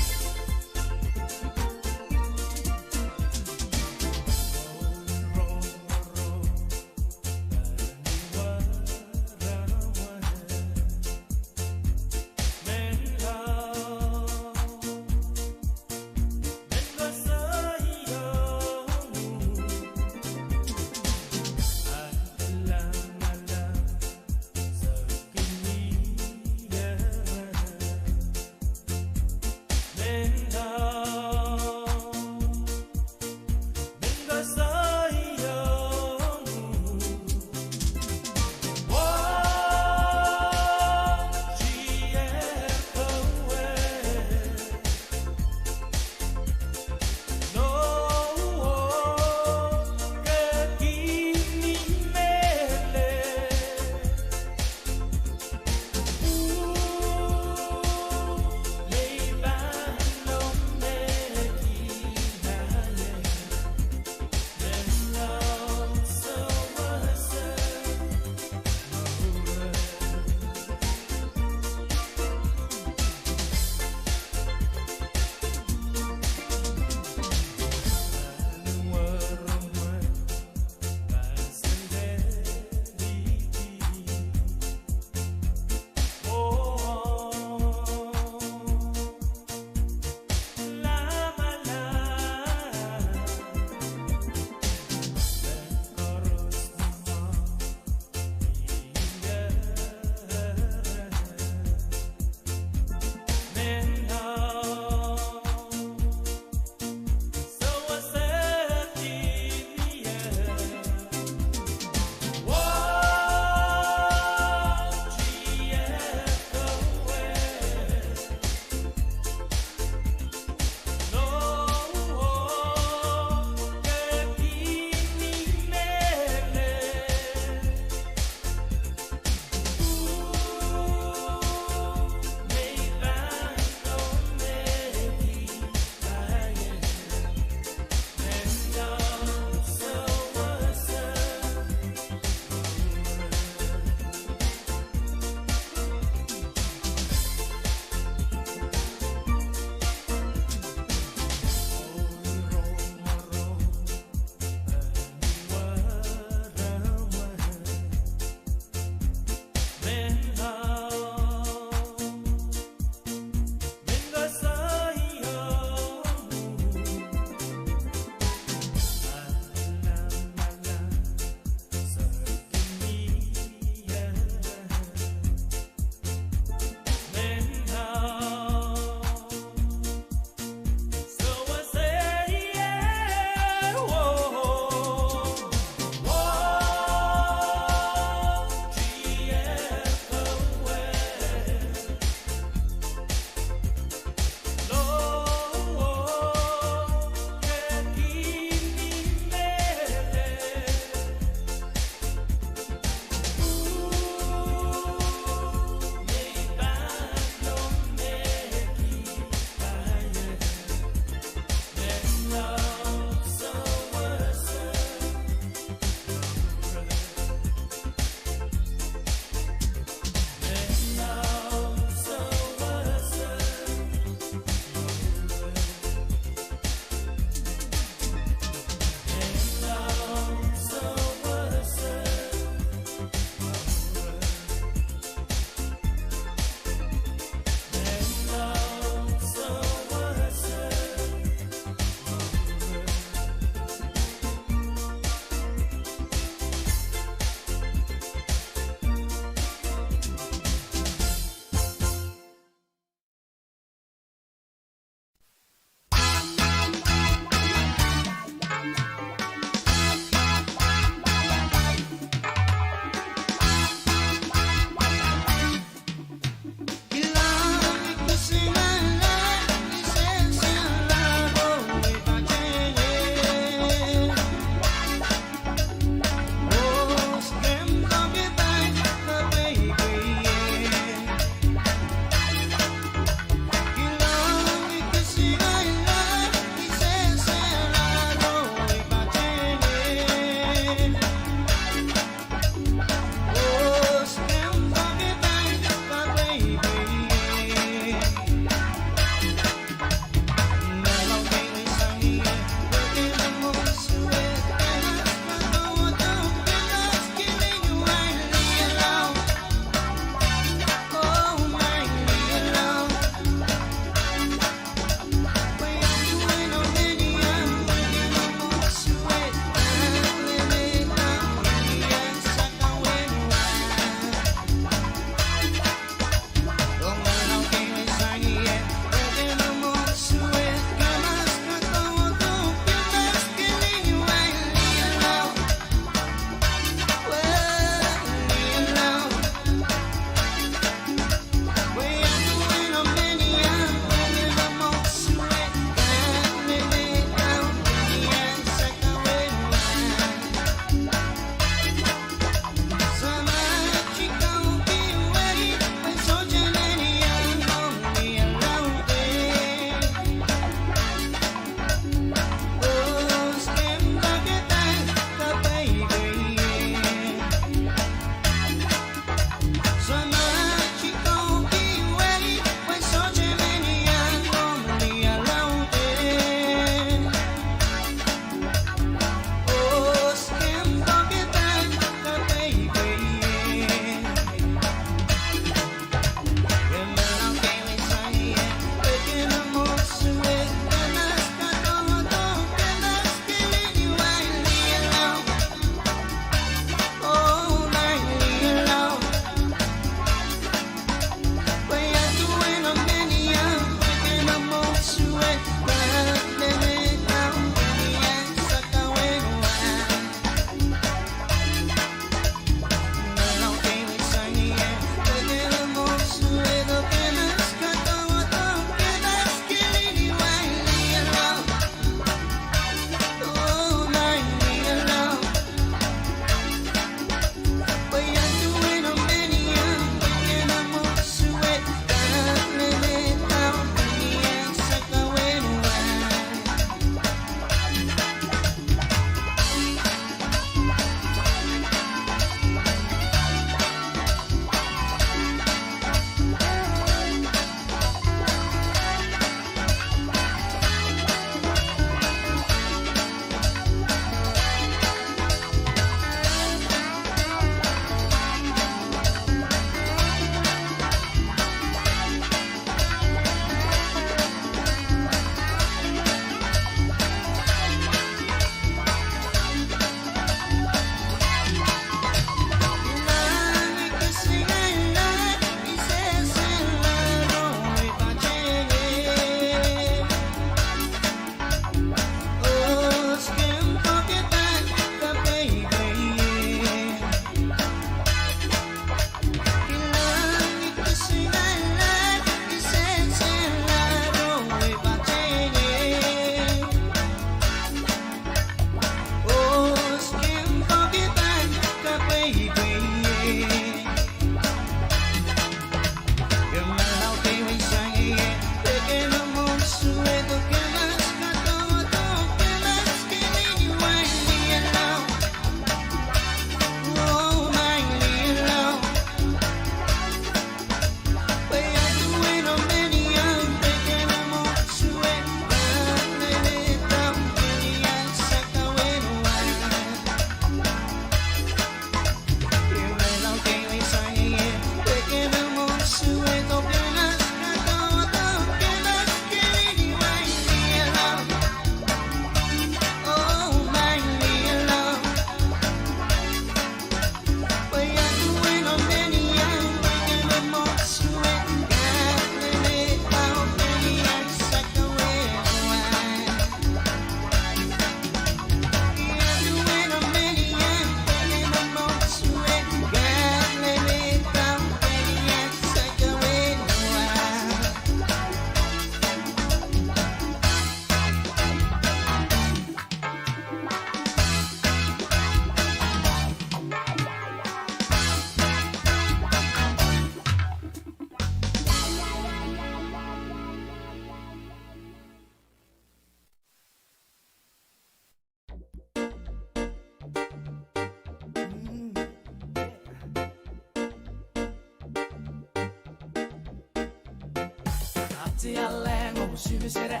Sialeng oh Sipesere,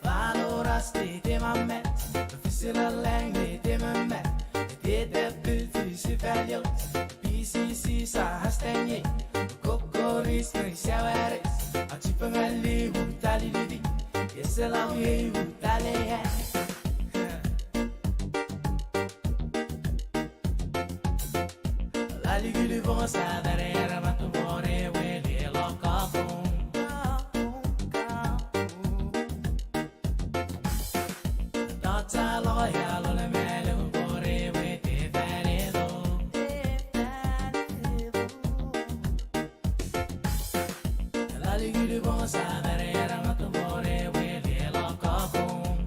Valorous de de ma met, Fisiraleng de de ma met, de de pil fisifalio, P C C sa hastengi, Kokoris nge Siawaris, Atipengeli Utalilidi, Eselam ye Utaleia. Lalikili pwongo sa dare ara matung pwore weli e lokapung. Data loya lole mele pwore wete faledo. Lalikili pwongo sa dare ara matung pwore weli e lokapung.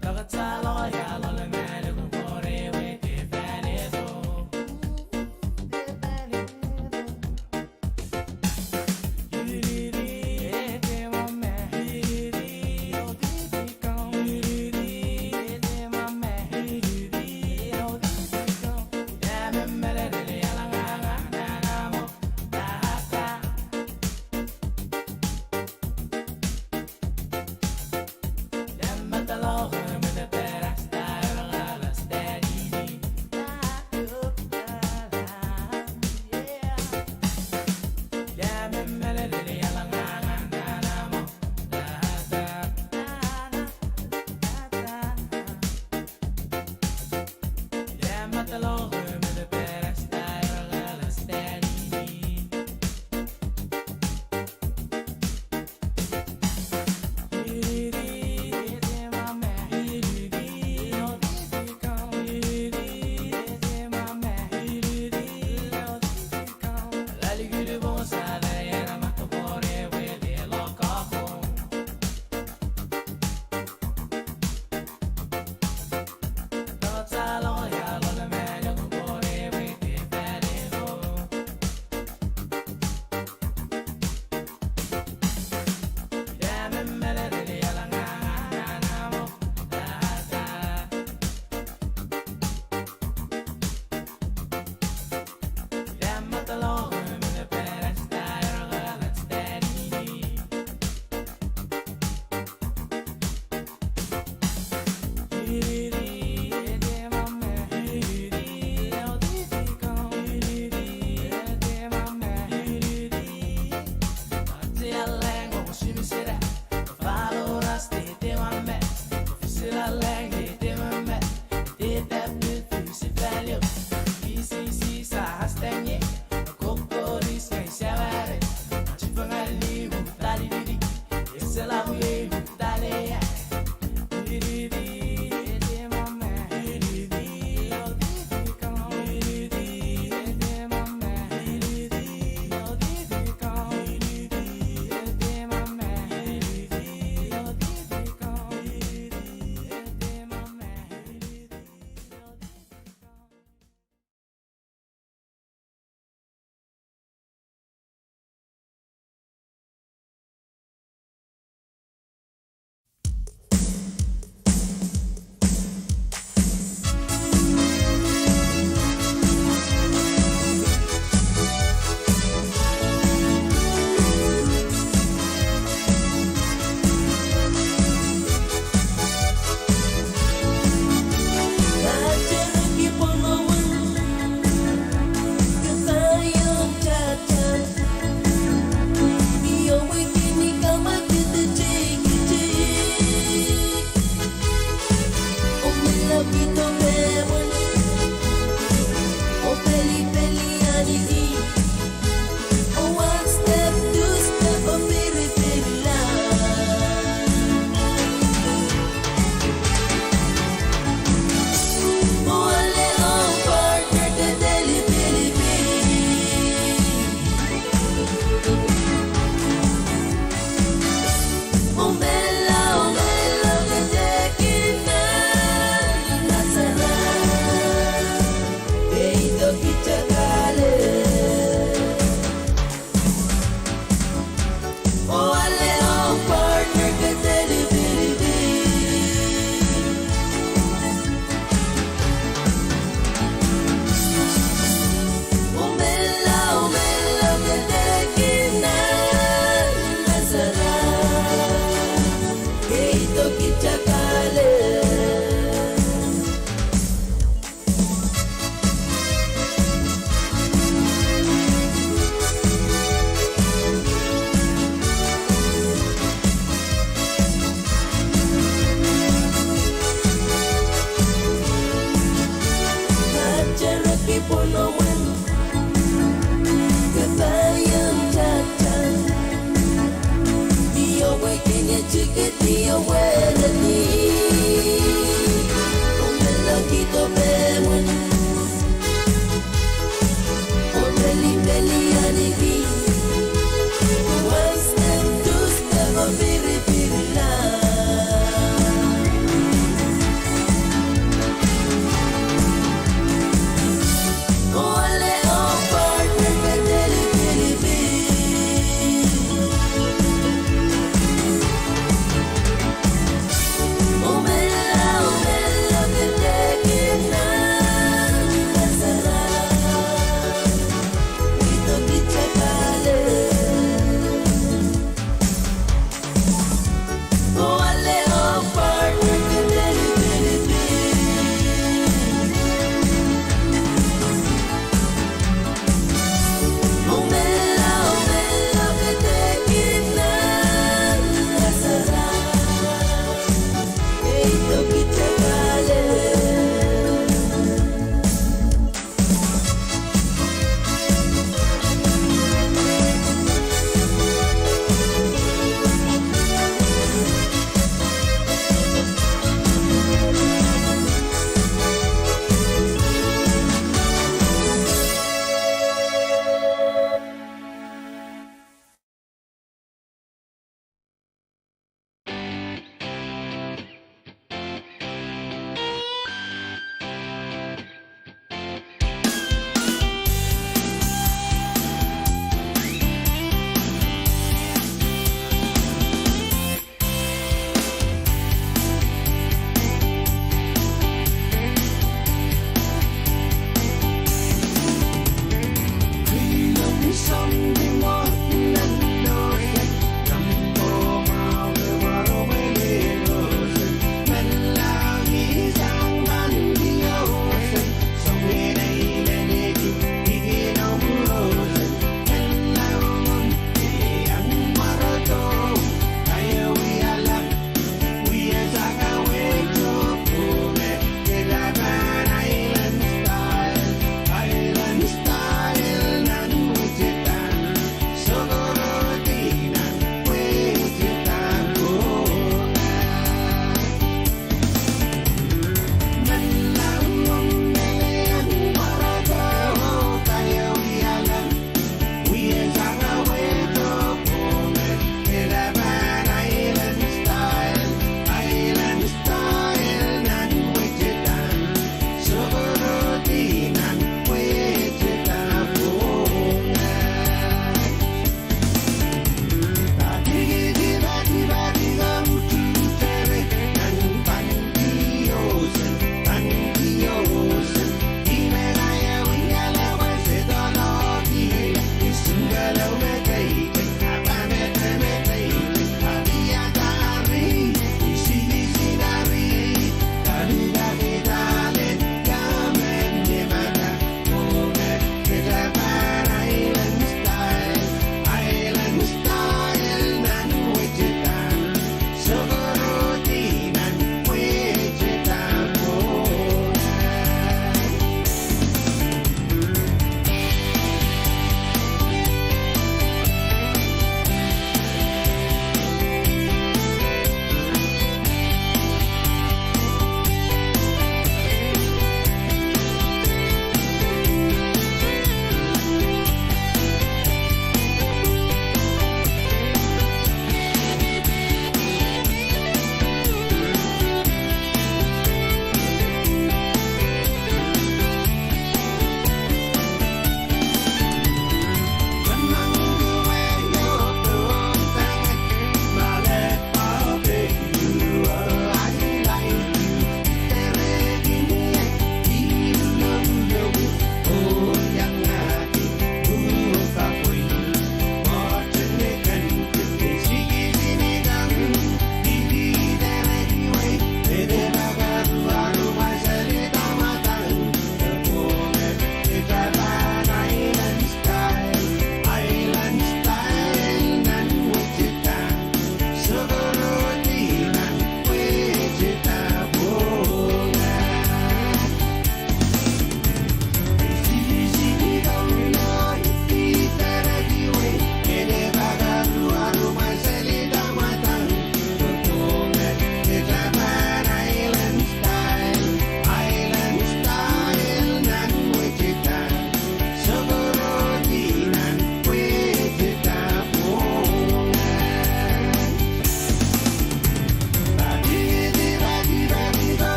Data loya lole mele pwore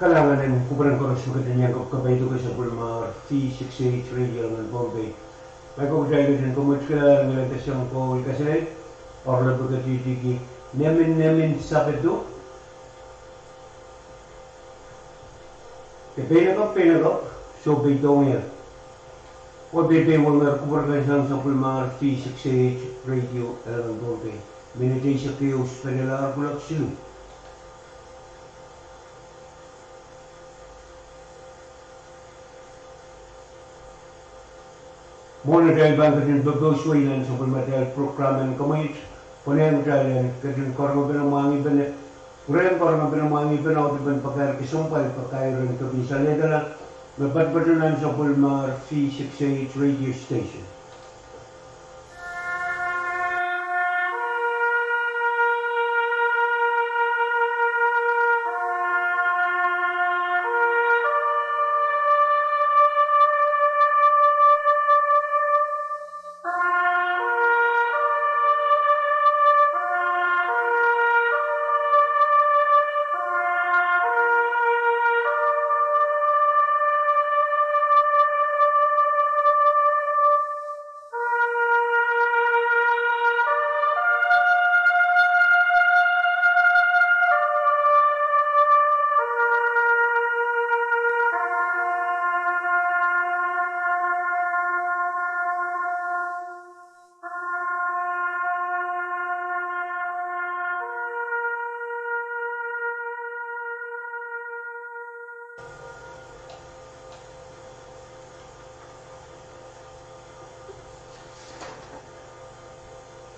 Kalahngan en kupwuren koaros me ketin iang kapkapaiada sapwellimar V six eight Radio Eleven Pohnpei. Maing ko, kitail ketin komourkihla ni lelkeseng koul kaselel, oaralap ketikihdi Nemin Nemin Sapedo. De peinakapw peinakapw, soh peidohng ie. Oh peipein wehwehn kupwur kan sang sapwellimar V six eight Radio Eleven Pohnpei. Minit eisek ehu spelelahr kuloak siluh. Mwohn atail pahn ketin pepeusuwei nan sapwellimatail program en komweit, pwehn kitail en ketin karonge pene mwahngih pene, pwurehng karonge pene mwahngih pene audepen pakair kesempwal, pakair en kepin salehdala, me patopato nan sapwellimar V six eight Radio Station.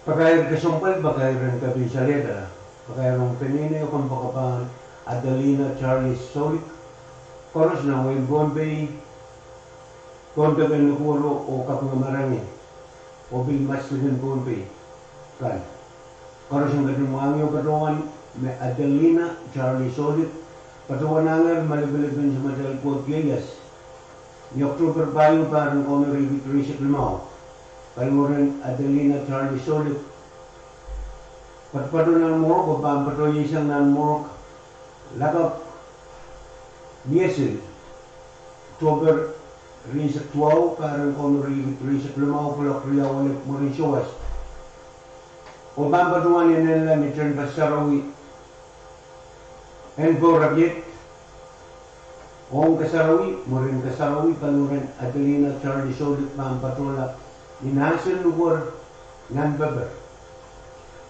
Pakair kesempwal, pakair en kepin salehdala. Pakair ong peneinei o kompoakepahn Adelina Charlie Soulik, koaros nan wehin Pohnpei, Pohnpei en Nukuoro oh kapinga Marangi, oh pil maslikin Pohnpei kan. Koaros en ketin mwahngih oh patohwan me Adelina Charlie Soulik patohwanahngehr malipilipin samatail koht ieias ni Oktohper pahieu, pahr en kauneri rieisek limau. Paliwaren Adelina Charlie Soulik patopato nan morgue, pahn patohwei sang nan morgue lakapw ni Esil, Oktohper rieisek duwau, pahr en kauneri rieisek limau, kuloak riau alep mwurin souwas. Oh pahn patohwan inenla ni tehnpas sarawi en Pohnpei. Ong kasarawi, mwurin kasarawi, paliwaren Adelina Charlie Soulik pahn patohla ni Nahsen Nukuoro nan Pohnpei.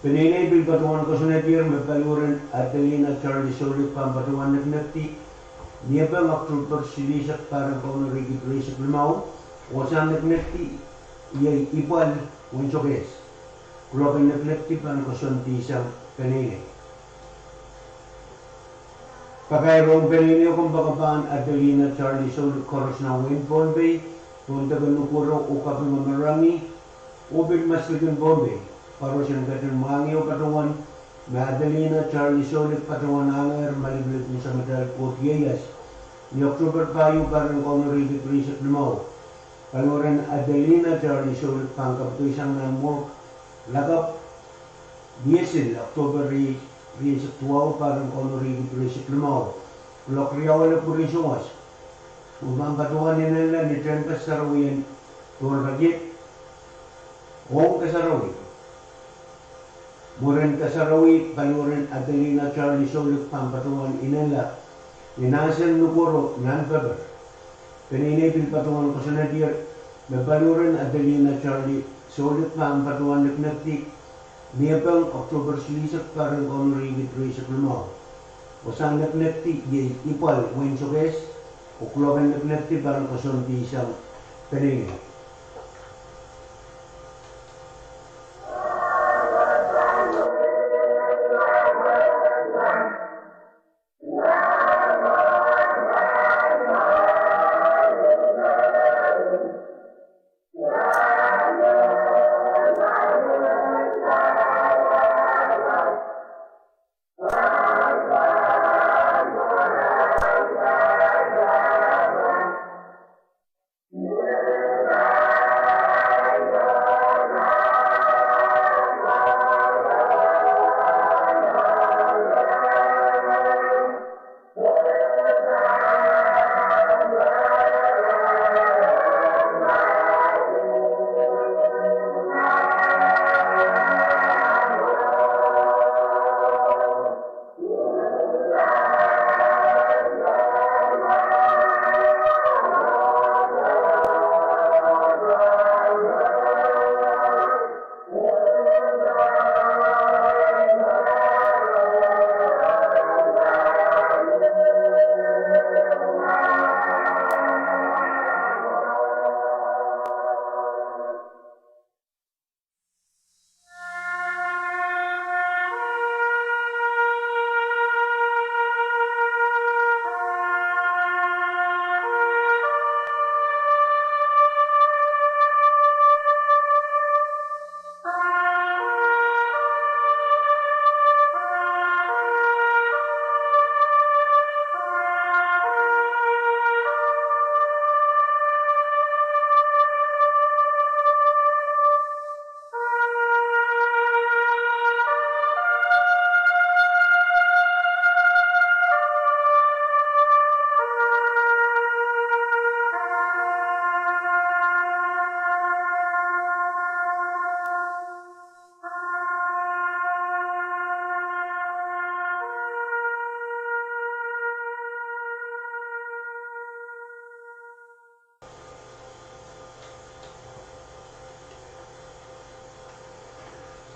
Peneinei pil patohwan kosonnedier me paliwaren Adelina Charlie Soulik pahn patohwan nekinekdi Niepeng, Oktohper silihsek, pahr en kauneri rieisek limau, oh sang nekinekdi iei ipwal Wednesday. Kuloak en nekinekdi pahn koasoandi sang peneinei. Pakair ong peneinei o kompoakepahn Adelina Charlie Soulik koaros nan wehin Pohnpei, Pohnpei en Nukuoro oh kapinga Marangi, oh pil maslikin Pohnpei, koaros en ketin mwahngih oh patohwan me Adelina Charlie Soulik patohwanahngehr malipilipin samatail koht ieias ni Oktohper pahieu, pahr en kauneri rieisek limau. Paliwaren Adelina Charlie Soulik pahn kapikei sang nan morgue lakapw ni Esil, Oktohper rieisek duwau, pahr en kauneri rieisek limau, kuloak riau alep mwurin souwas. Oh pahn patohwan inenla ni tehnpas sarawi en Pohnpei. Ong kasarawi, mwurin kasarawi, paliwaren Adelina Charlie Soulik pahn patohwan inenla ni Nahsen Nukuoro nan Pohnpei. Peneinei pil patohwan kosonnedier me paliwaren Adelina Charlie Soulik pahn patohwan nekinekdi Niepeng, Oktohper silihsek, pahr en kauneri rieisek limau. Oh sang nekinekdi iei ipwal Wednesday, oh kuloak en nekinekdi pahn koasoandi sang peneinei.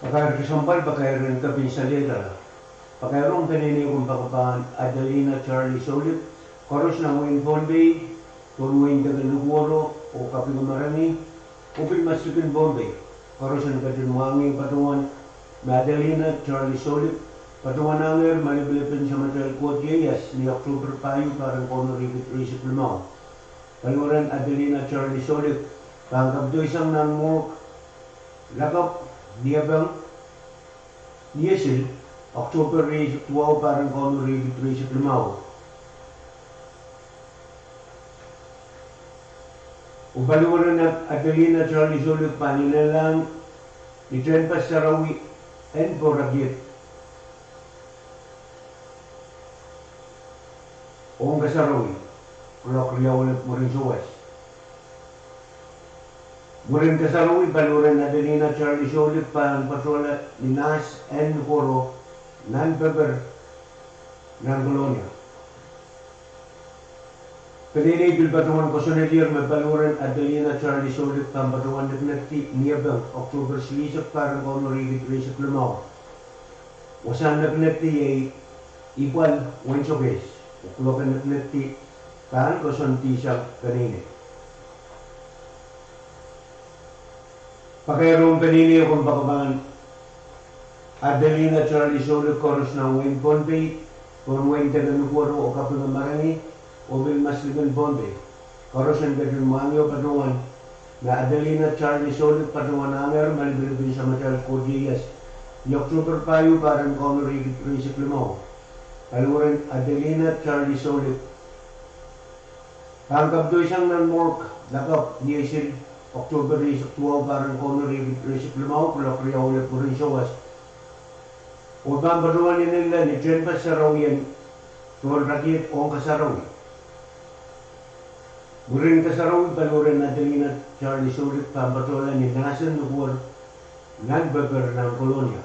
Pakair kesempwal, pakair en kepin salehda. Pakair ong peneinei kompoakepahn Adelina Charlie Soulik, koaros nan wehin Pohnpei, pohn wehin Teke Nukuoro oh Kapinga Marangi, oh pil Maslikin Pohnpei, koaros en ketin mwahngih patohwan me Adelina Charlie Soulik patohwanahngehr malipilipen Samatail Koht ieias ni October pahieu, pahr en kauno riekid rieisek limau. Paliwaren Adelina Charlie Soulik pahn kapidoisang nan morgue lakapw Niepeng, Niesil, October rieisek duwau, pahr en kauno riekid rieisek limau. Oh paliwaren Adelina Charlie Soulik pahn inenlahng ni tehnpas sarawi en poarakiet ong kasarawi, kuloak riau lel mwurin sawas. Mwurin kasarawi, paliwaren Adelina Charlie Soulik pahn patohla ni nahs en Nukuoro nan Peper, nan Kolonia. Peneinei pil patohwan koasoanehdier me paliwaren Adelina Charlie Soulik pahn patohwan nekinekdi Niepeng, October silihsek, pahr en kauno riekid rieisek limau. Wasahn nekinekdi iei ipwal wensokehs, oh kuloak en nekinekdi pahn koasoandihsang peneinei. Pakair ong peneinei kompoakepahn Adelina Charlie Soulik, koaros nan wehin Pohnpei, pohn wehin Teke Nukuoro oh Kapinga Marangi, oh pil Maslikin Pohnpei, koaros en ketin mwahngih patohwan me Adelina Charlie Soulik patohwanahngehr malipilipen Samatail Koht ieias ni October pahieu, pahr en kauno riekid rieisek limau. Paliwaren Adelina Charlie Soulik pahn kapidoisang nan morgue lakapw Niesil, October rieisek duwau, pahr en kauno riekid rieisek limau, kuloak riau lel mwurin sawas. Oh pahn patohwan inenla ni tehnpas sarawi en poarakiet ong kasarawi. Mwurin kasarawi, paliwaren Adelina Charlie Soulik pahn patohla ni nahs en Nukuoro nan Peper, nan Kolonia.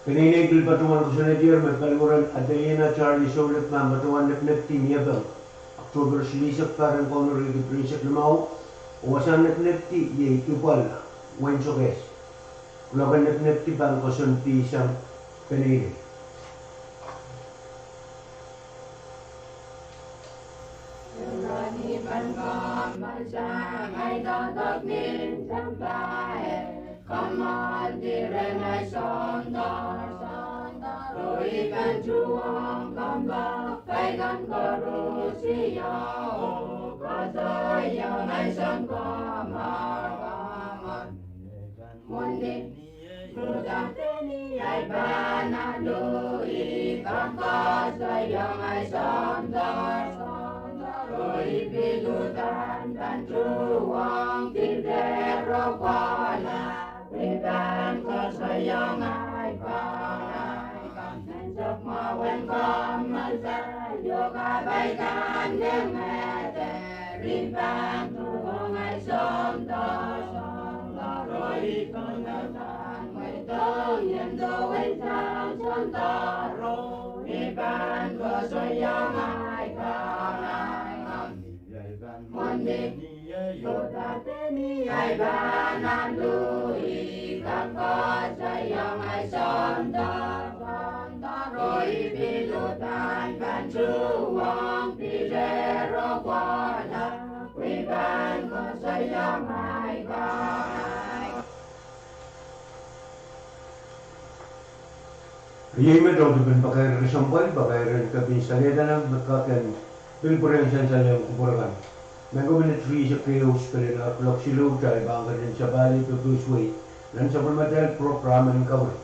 Peneinei pil patohwan koasoanehdier me paliwaren Adelina Charlie Soulik pahn patohwan nekinekdi Niepeng, October silihsek, pahr en kauno riekid rieisek limau, oh wasahn nekinekdi iei ipwal wensokehs. Kuloak en nekinekdi pahn koasoandihsang peneinei. Iei me doadoahk en pakair kesempwal, pakair en kepin salehda nan me kak en pil pwurehng sansal ong kupwur kan. Mengkomin et rihsek ehu spelin ar kuloak siluh, kitail pahn ketin sapahl pepehs wei nan sapwellimatail program en kawil.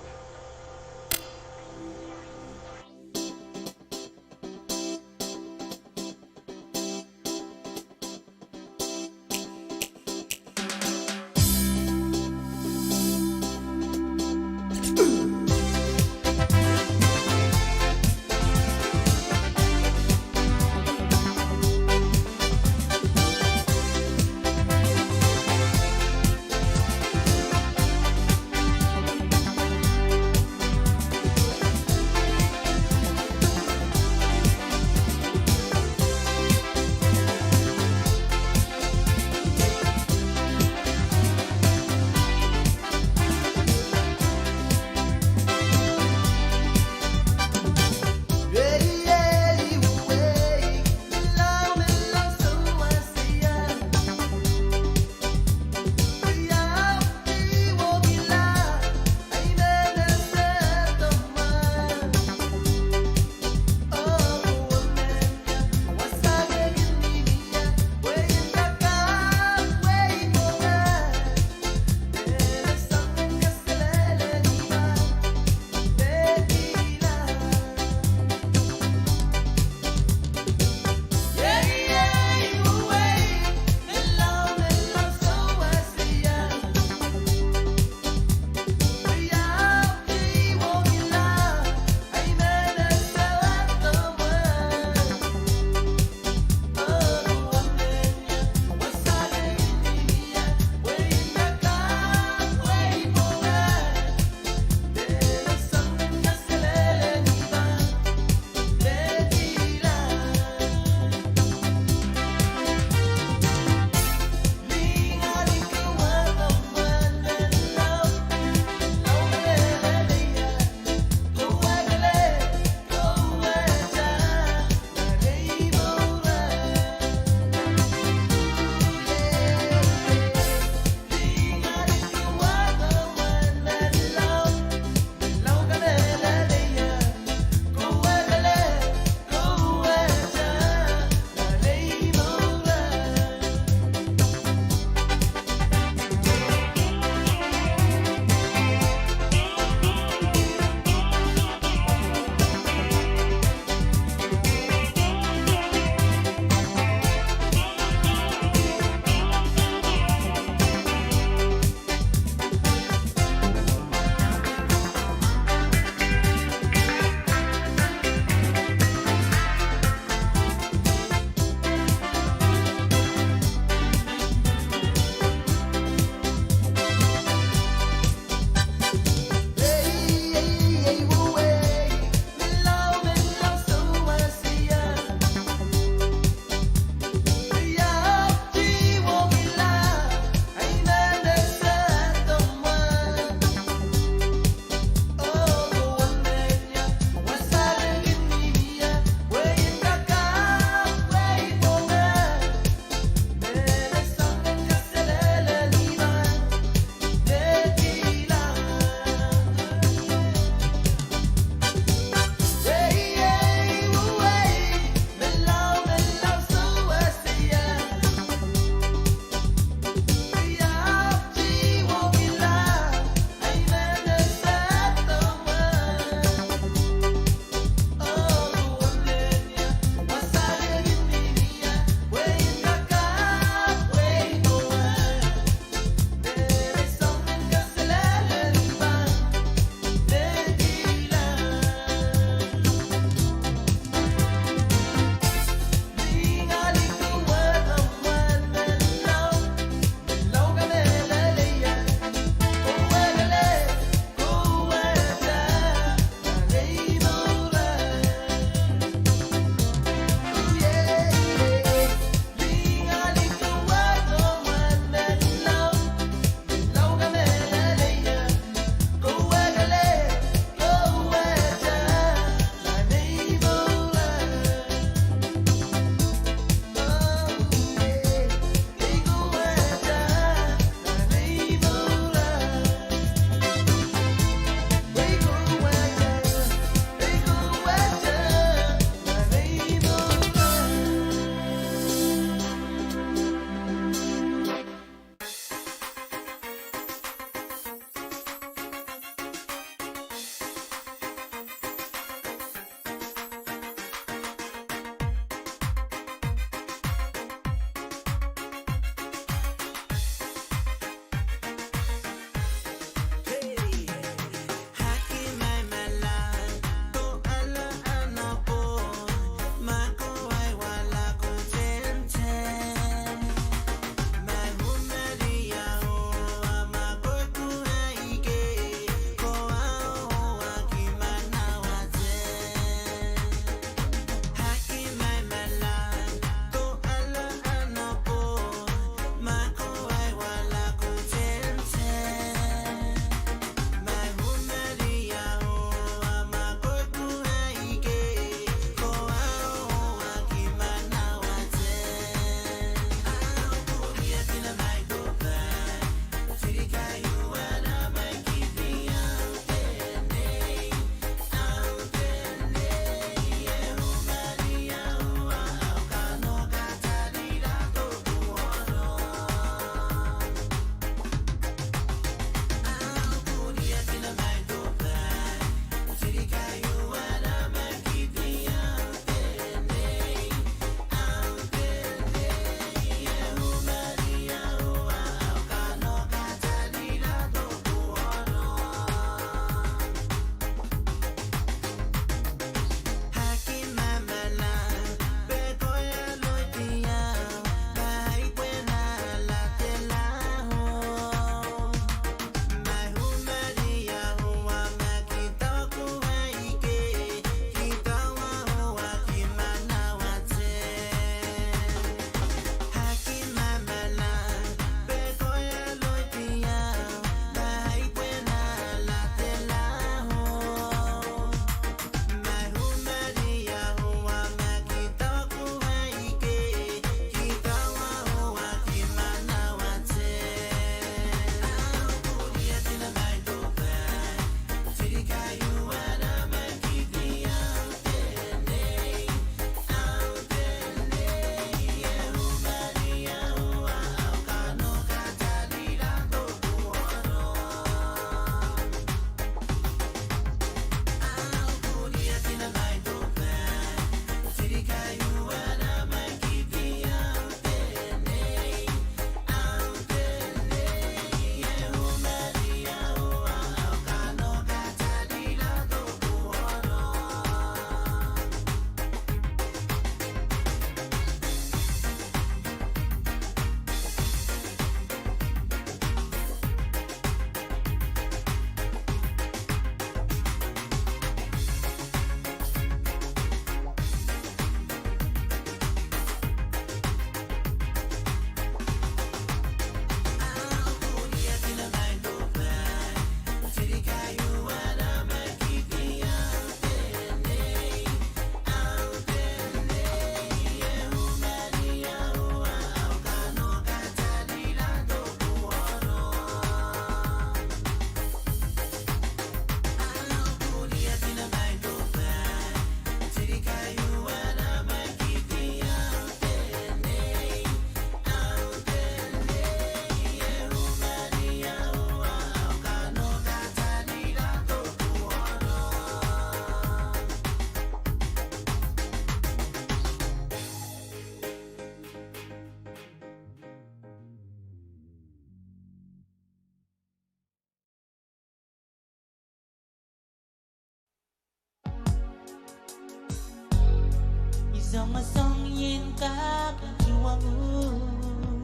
Songosong ien kak tuhwong uhk,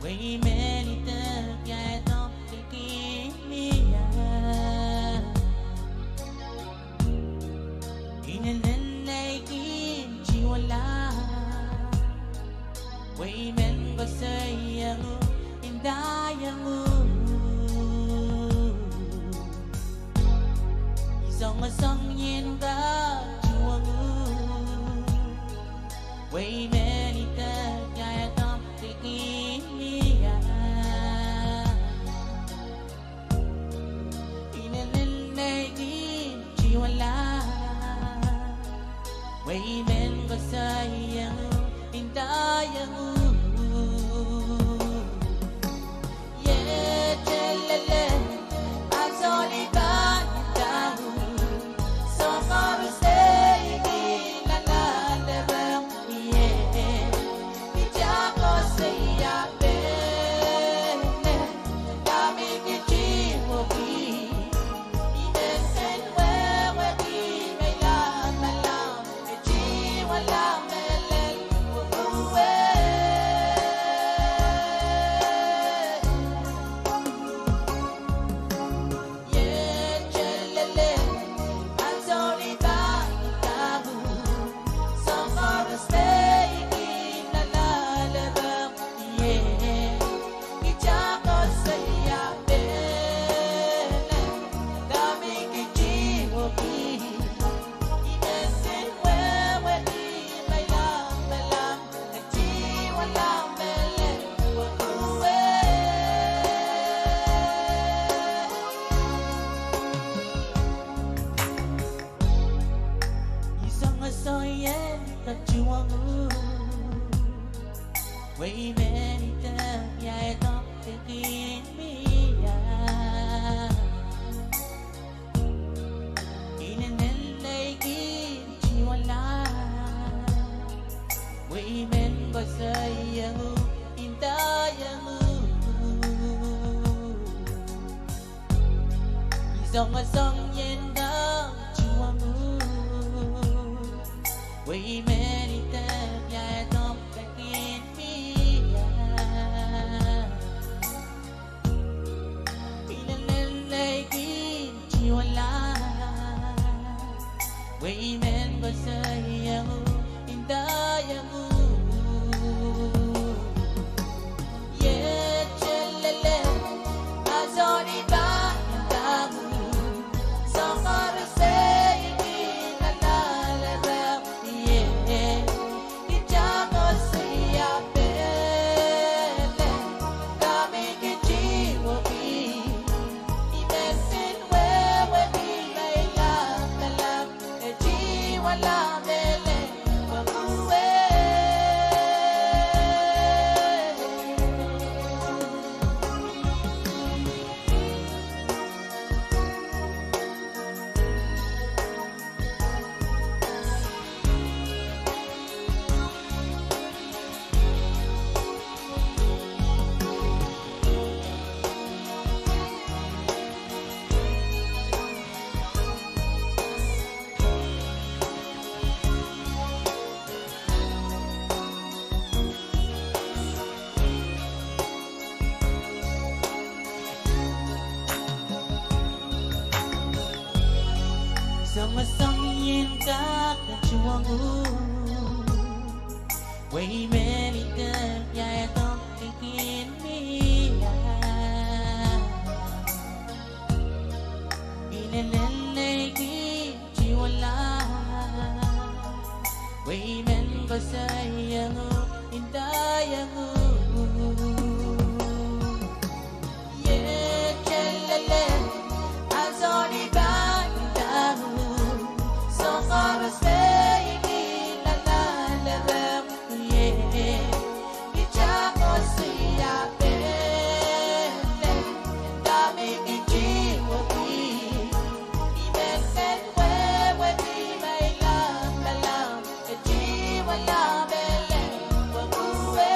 wehi men idek iaedo likin mie. Inenen nei kin tiwala, wehi men koasoiong uhk, indaiong uhk. Songosong ien kak tuhwong uhk, wehi men idek iaedo likin mie. Inenen nei kin tiwala, wehi men koasoiong uhk, indaiong uhk. Iet lelel, ansou ni pahn ndahng uhk, soang koaros nei kin alehda rehmw mie. Kita koasoia pene, dahme ke tiwaki, I men wehwehki me I lamalam, e tiwala mehlel pwukoa. Iet lelel, ansou ni pahn ndahng uhk, soang koaros nei kin alehda rehmw mie. Kita koasoia pene, dahme ke tiwaki, I men wehwehki me I lamalam, e tiwala mehlel pwukoa. Songosong ien kak tuhwong uhk, wehi men idek iaedo likin mie. Inenen nei kin tiwala, wehi men koasoiong uhk, indaiong uhk. Songosong ien kak tuhwong uhk, wehi men idek iaedo likin mie. Inenen nei kin tiwala, wehi men koasoiong uhk, indaiong uhk. Iet lelel, ansou ni pahn ndahng uhk, soang koaros nei kin alehda rehmw mie. Kita koasoia pene, dahme ke tiwaki, I men wehwehki me I lamalam, e tiwala mehlel pwukoa. Songosong ien kak tuhwong uhk, wehi men idek iaedo likin mie. Inenen nei kin tiwala, wehi men koasoiong uhk, indaiong uhk. Iet lelel, ansou ni pahn ndahng uhk, soang koaros nei kin alehda rehmw mie. Kita koasoia pene, dahme ke tiwaki, I men wehwehki me I lamalam, e tiwala mehlel pwukoa.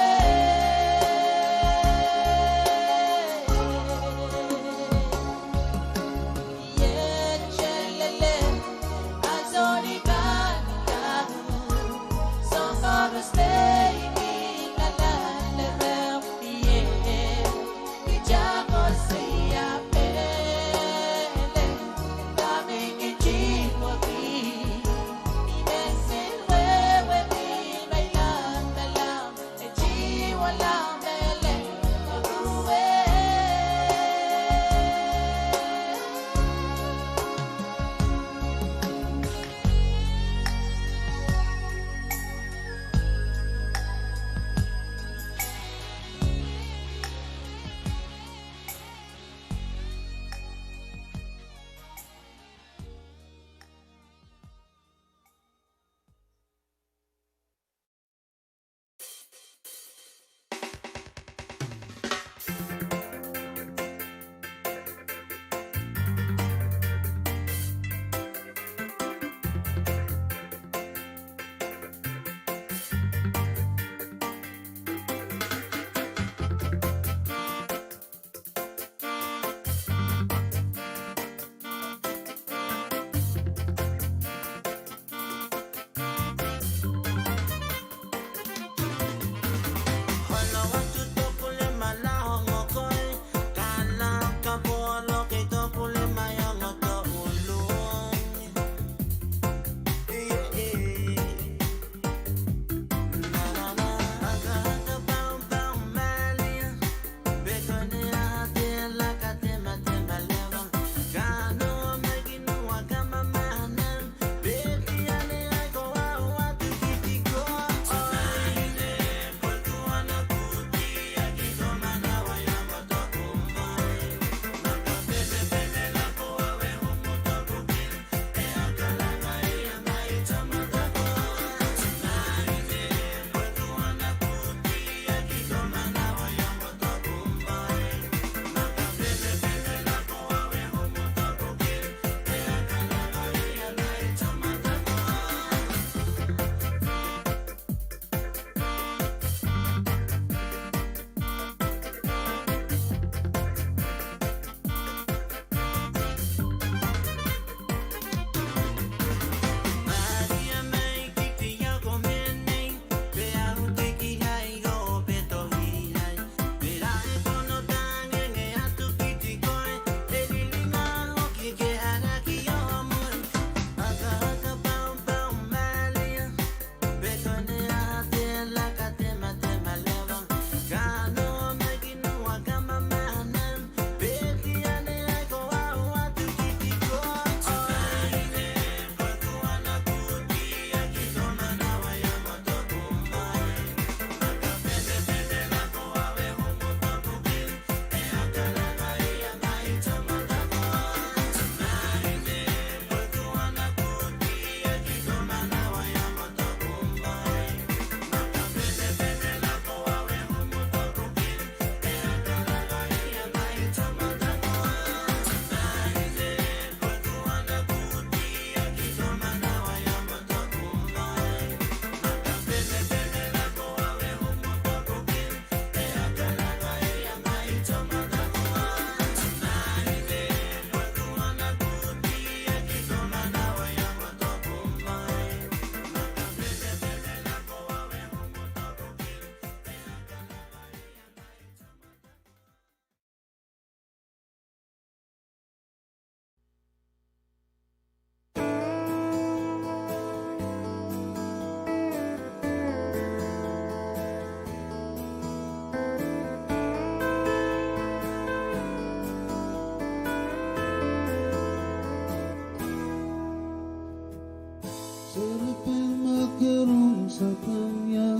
Kanya,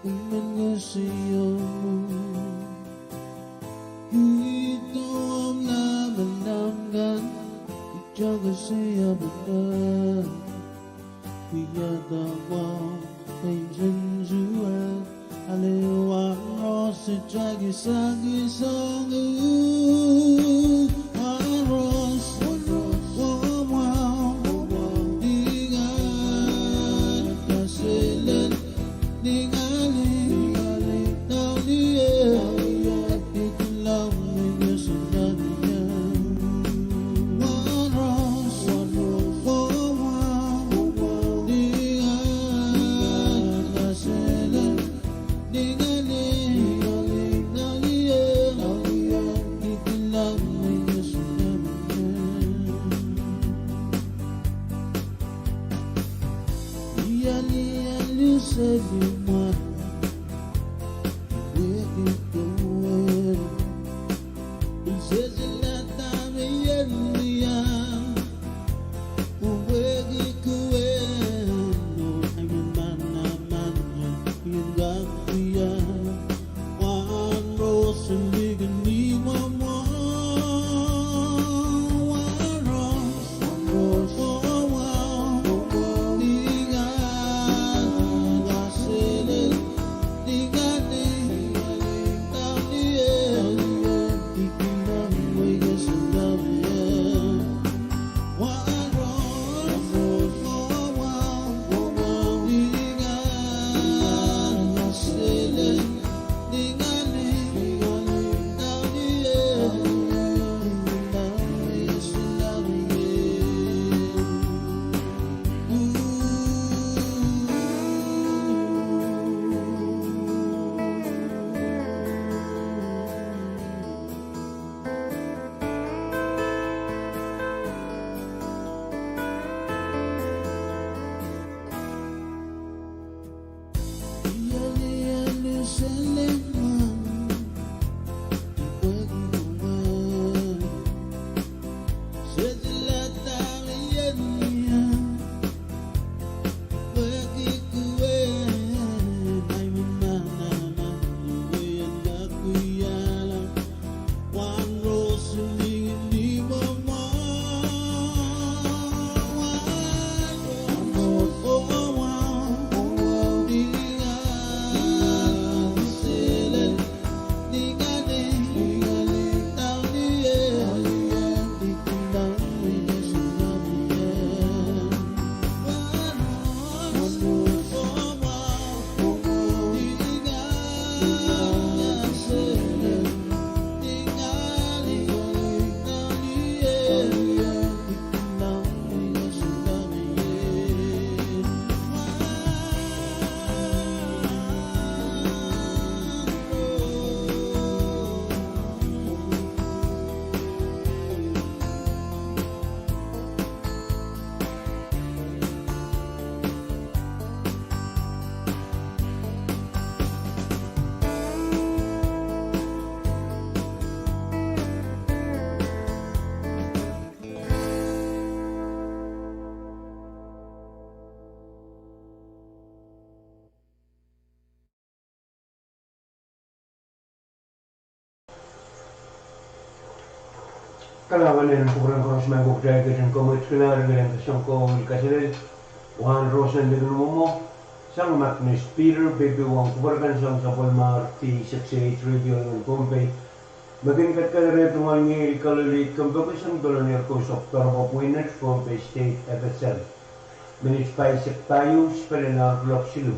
umen koasoia mwo. Kihdo omw lamalam kan, kitail koasoia pwukat. Wiahda mwahu, pein sensuwed. Ale Wahnpoarohng, kitail kisakis ong uhk. Wahnpoarohng, oh Wahnpoarohng, ni ngalek kaselel, ni ngalek, ni ngalek, ni ngalek, ni ngalek, ni ngalek, ni ngalek, Kalahngan en kupwuren koaros, ma I pwupwudahr ketin komwit kina rikileng kesempwal kaselel, Wahnpoarohng en Likin Mwomwohdiso, sang Magnus Peter, pepehm ong kupwur kan sang sapwellimar P six eight Radio en Pohnpei. Me kin ketiket rehn tungoal ngihl Kalili Kempeki sang Pohnpei, Kosok Dorop Pwunet, Pohnpei State, F S M. Minit pahisek pahieu, spelin ar kuloak siluh.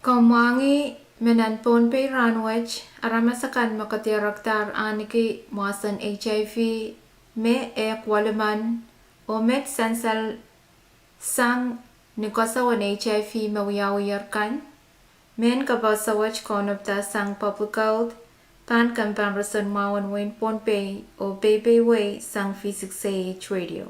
Komw mwahngih me nan Pohnpei rahnwet, aramas akan me kedirekdahr ahniki mwahsen HIV me ehk welimen, oh met sansal sang ni koasoi en HIV me wiawiher kan. Mehn kapehse wet kaunopada sang Public Health, pahn comparison mwahu en wehin Pohnpei, oh peipei wei sang V six A H Radio.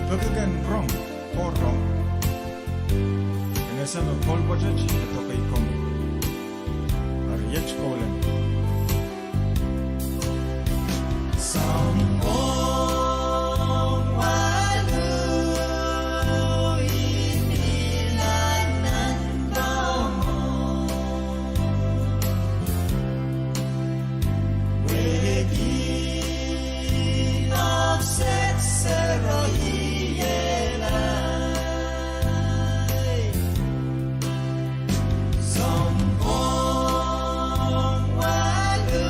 Peki ken rong, oh rong. En ese me koul pwoatet e dokedoke komwi. Eri iet koul en. Sounpwong walu, I pil anahne komour. Wehwehki ohpis sero iei laud. Sounpwong walu,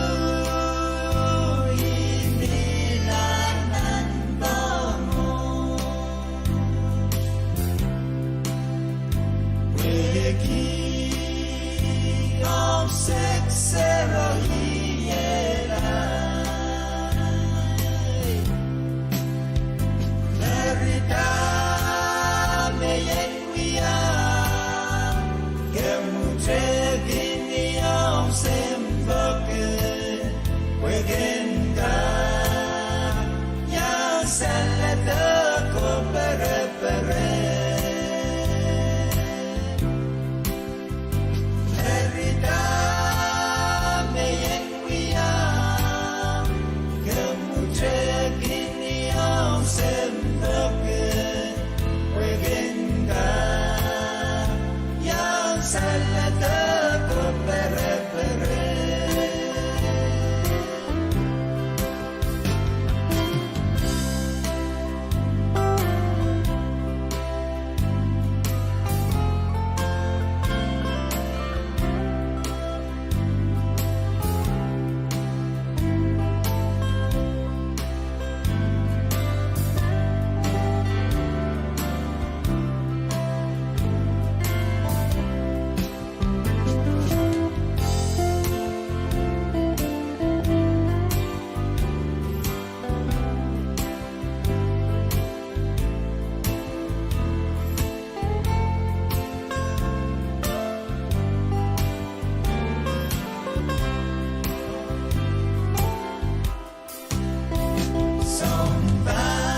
I pil anahne komour. Wehwehki ohpis sero iei laud. Eri dahme I en wia, kemute kin iang sempwal, pwe ken kak iang saledek oh pereperen. Eri dahme I en wia, kemute kin iang sempwal, pwe ken kak iang saledek oh pereperen.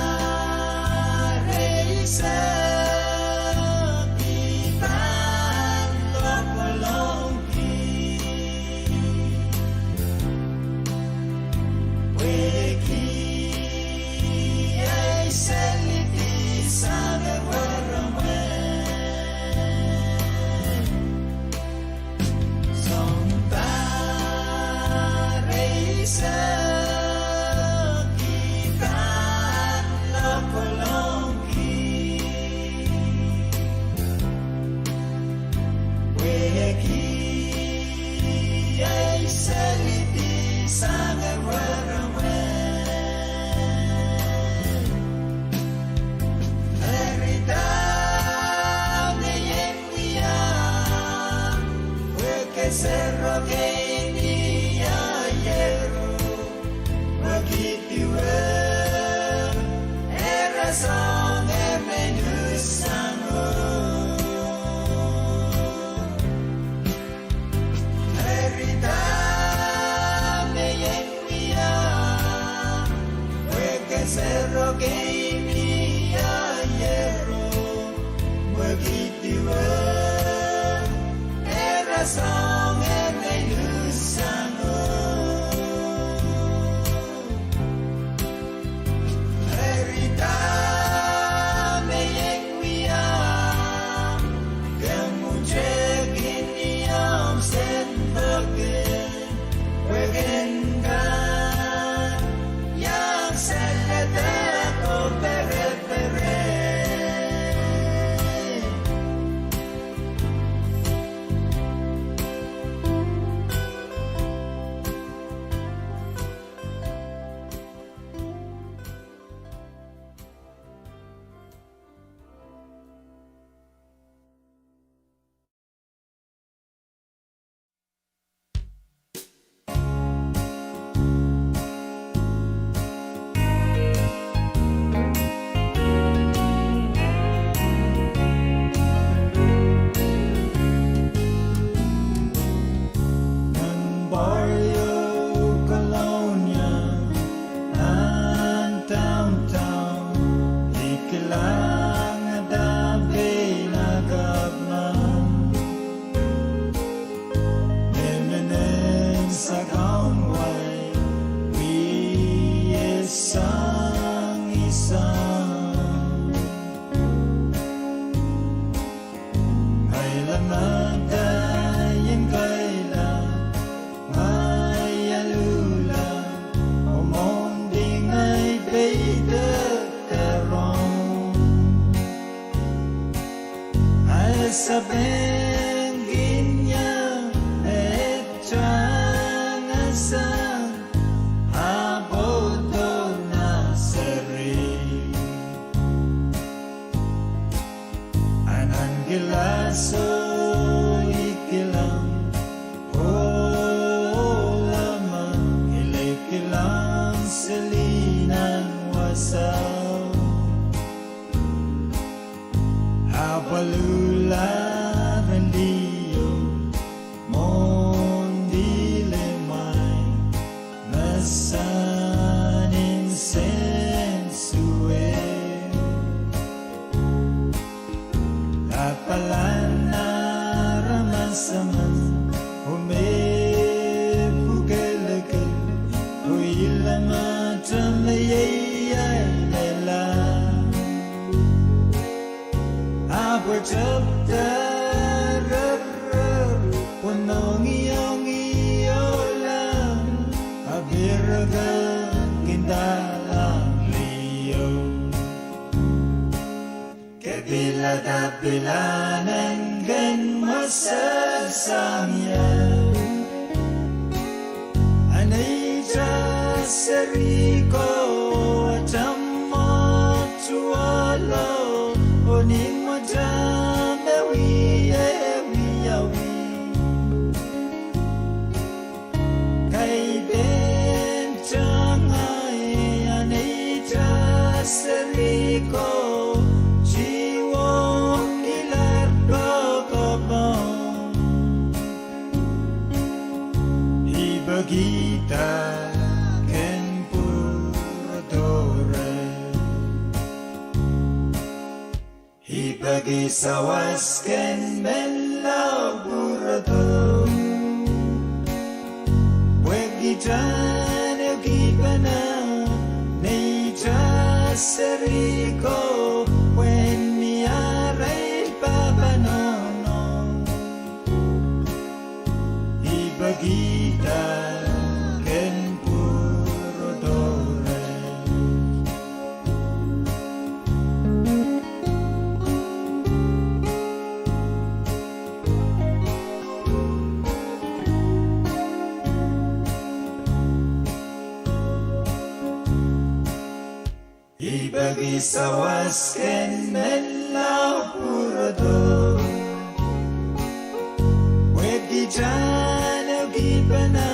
Sounpar eisek I pahn lokolongki. Pwehki ei selidi sang ewer mwomwen. Sounpar eisek I pahn lokolongki. Pwehki ei selidi sang ewer mwomwen. Eri dahme I en wia, pwe kesero kei ni aieru, pwehki duwe, e rasehng emen usangu. Eri dahme I en wia, pwe kesero kei ni aieru, pwehki duwe, e rasehng emen usangu. Eri dahme I en wia, kemute kin iang sempwal, pwe ken kak iang saledek oh Kilang da pei na kapman. Miminen sakaun wai, wie sang isang. Ngehi lamada ien kaila, ngehi aluhla, oh mwohndi ngehi peidek rong. A sapeng kin iang, e tang sang, a pwoud oh nah seri. A nan kilaso I kilang, oh lamalam, I lel kilang seli nan wasao. Ahpw aluhla ren liho, mwohndi limwail, me sang insensuwed. Lapalahn aramas emen, oh me pwukelekel, oh I lamata me iei ahi lella. Ahpw e tepda rerer, pwe mohngiong ih ohla, a pil re kin ndahng liho. Ke pilada pilahn en ken mwesel sang ie. A neitail seri ko, a tamwo tuwalo, oh ni mwadang me wie wiawi. Kaidehn tangai a neitail seri ko, tiwo kilar pokopon. I pekihda ken pwurodo reh. I peki sawas ken menlau pwurodo. Pwehki tano kipana, neitail seri ko, pwehn mi arail pahpa nohno. I pekihda ken pwurodo reh. I peki sawas ken menlau pwurodo. Pwehki tano kipana,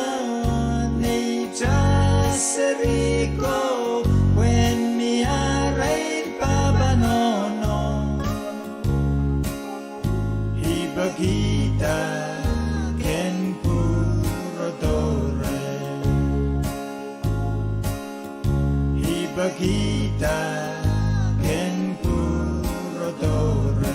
neitail seri ko, pwehn mi arail pahpa nohno. I pekihda ken pwurodo reh. I pekihda ken pwurodo reh.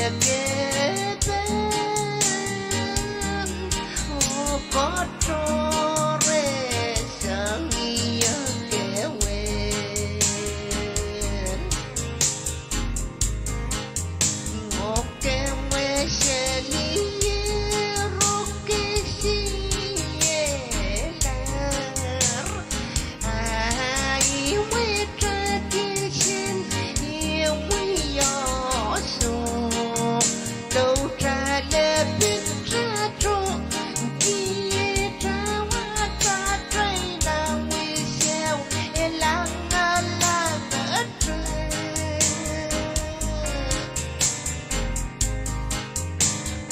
Kehpehn, oh, koatrohre sang ie kehwehn. Oh, kemweseli ie rokesielahr. Ah, imwit kisin imwi oahsang, doutala pitato, kihte wahda teina mwiseo, e langalangete.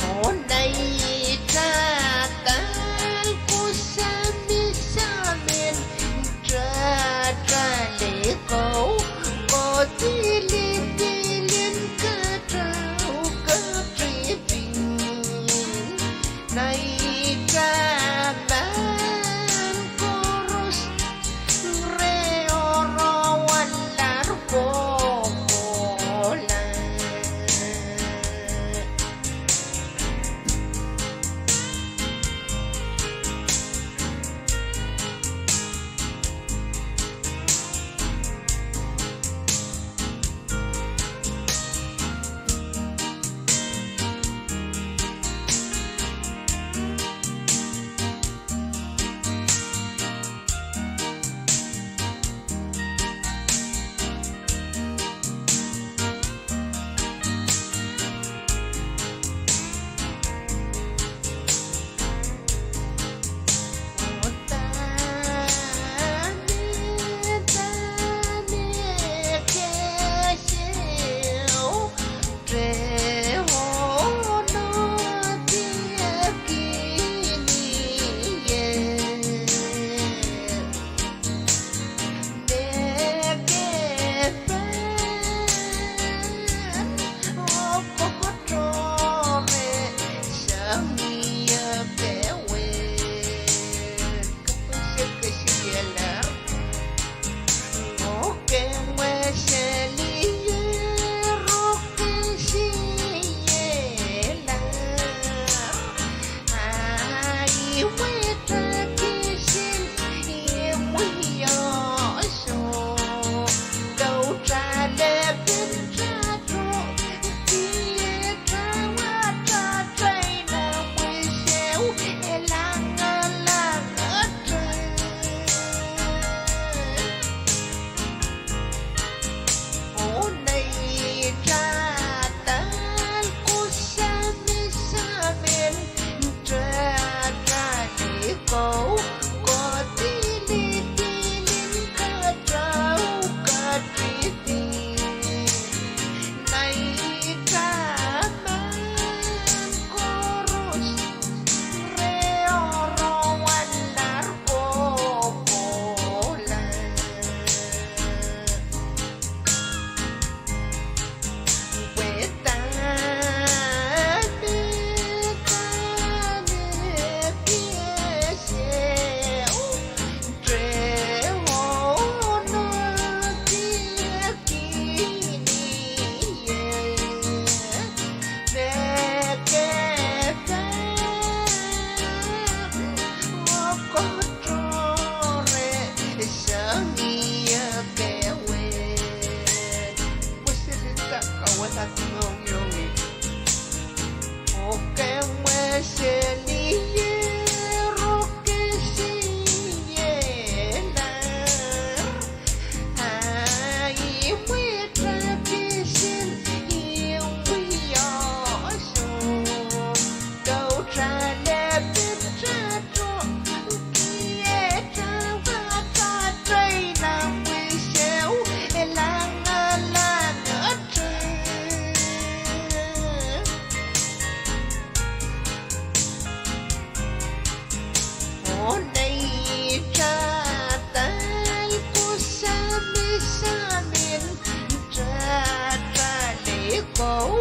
Oh, nait atail kusamisamin, tatalei kou, kohdihli pilin katau, kahrehda pil. Nait a men koaros, re oaroahn lahr kohkohla. Oh, nait atail kusamisamin, tatalei kou, kohdihli pilin katau, kahrehda pil. Nait a men koaros, re oaroahn lahr kohkohla. Oh, nait atail kusamisamin, tatalei kou,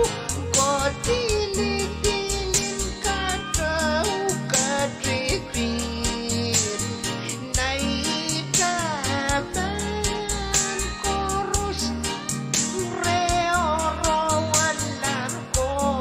kohdihli pilin katau, kahrehda pil. Nait a men koaros, re oaroahn lahr kohkohla.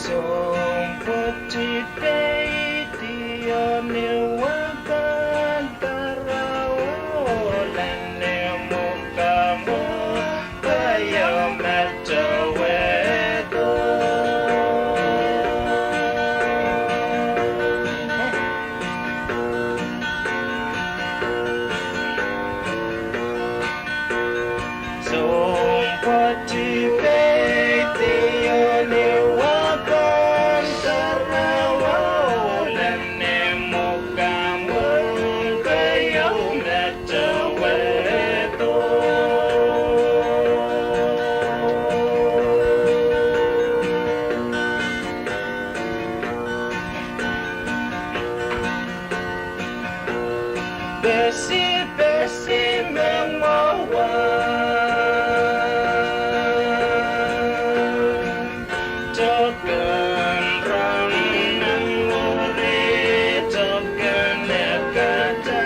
Sounpwoti peidi oh ni wakan tarawa, oh lel ni muhkamwur keieu me towehdo. Sounpwoti peidi oh ni wakan tarawa, oh lel ni muhkamwur keieu me towehdo. Pesipesi me mwowe, token rong nan mwuri, token ekata.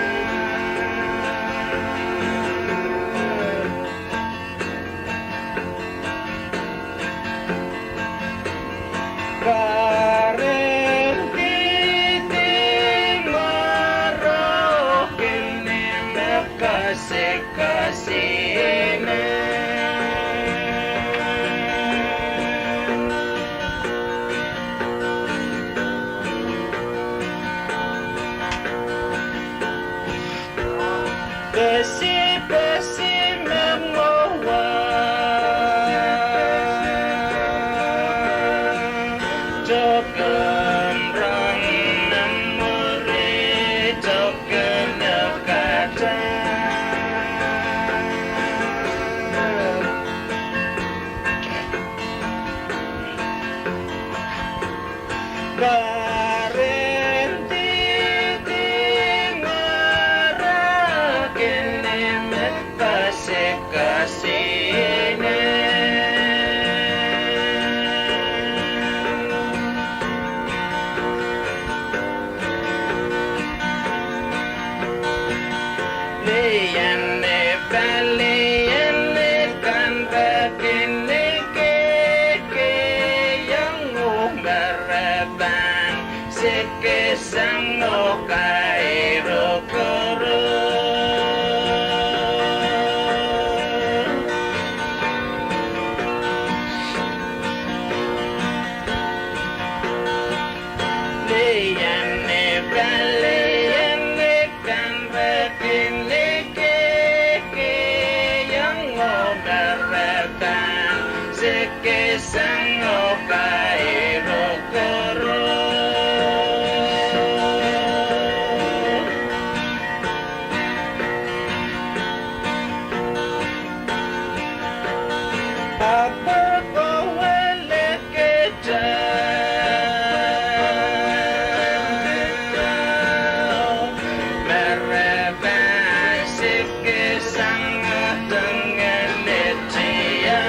Peren didi mwarao kin ni me kasikasihnen. Pesipesi me mwowe, token rong nan mwuri, token ekata. Peren didi mwarao kin ni me kasikasihnen. Lien ni palien ni kan peki ni kehkehong oh me re pahn sekisang oh kairo koaros. Lien ni palien ni kan peki ni kehkehong oh me re pahn sekisang oh kairo koaros. Ahpw kowe lekehte me re pahn sekisang oh tengenin tiahk.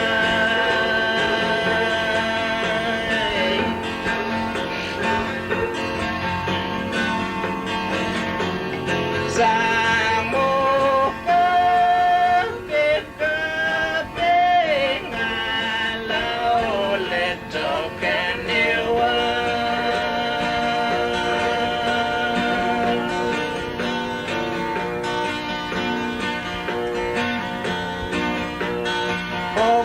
Samwo, ke kapinga lao letoken iwa. Oh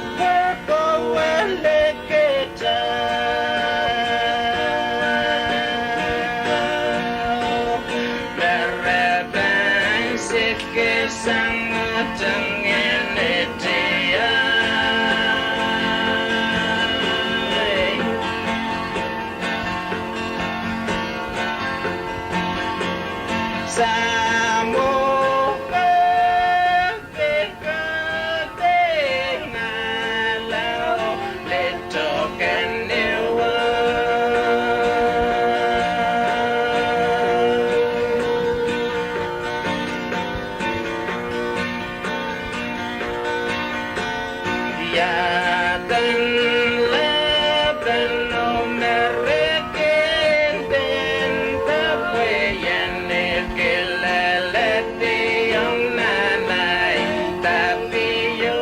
kowe lekehte me re pahn sekisang oh tengenin tiahk. Samwo, ke kapinga lao letoken iwa. Iaden lepin oh me re kin pahn pwehn kilelehdiong nan ahi tapio.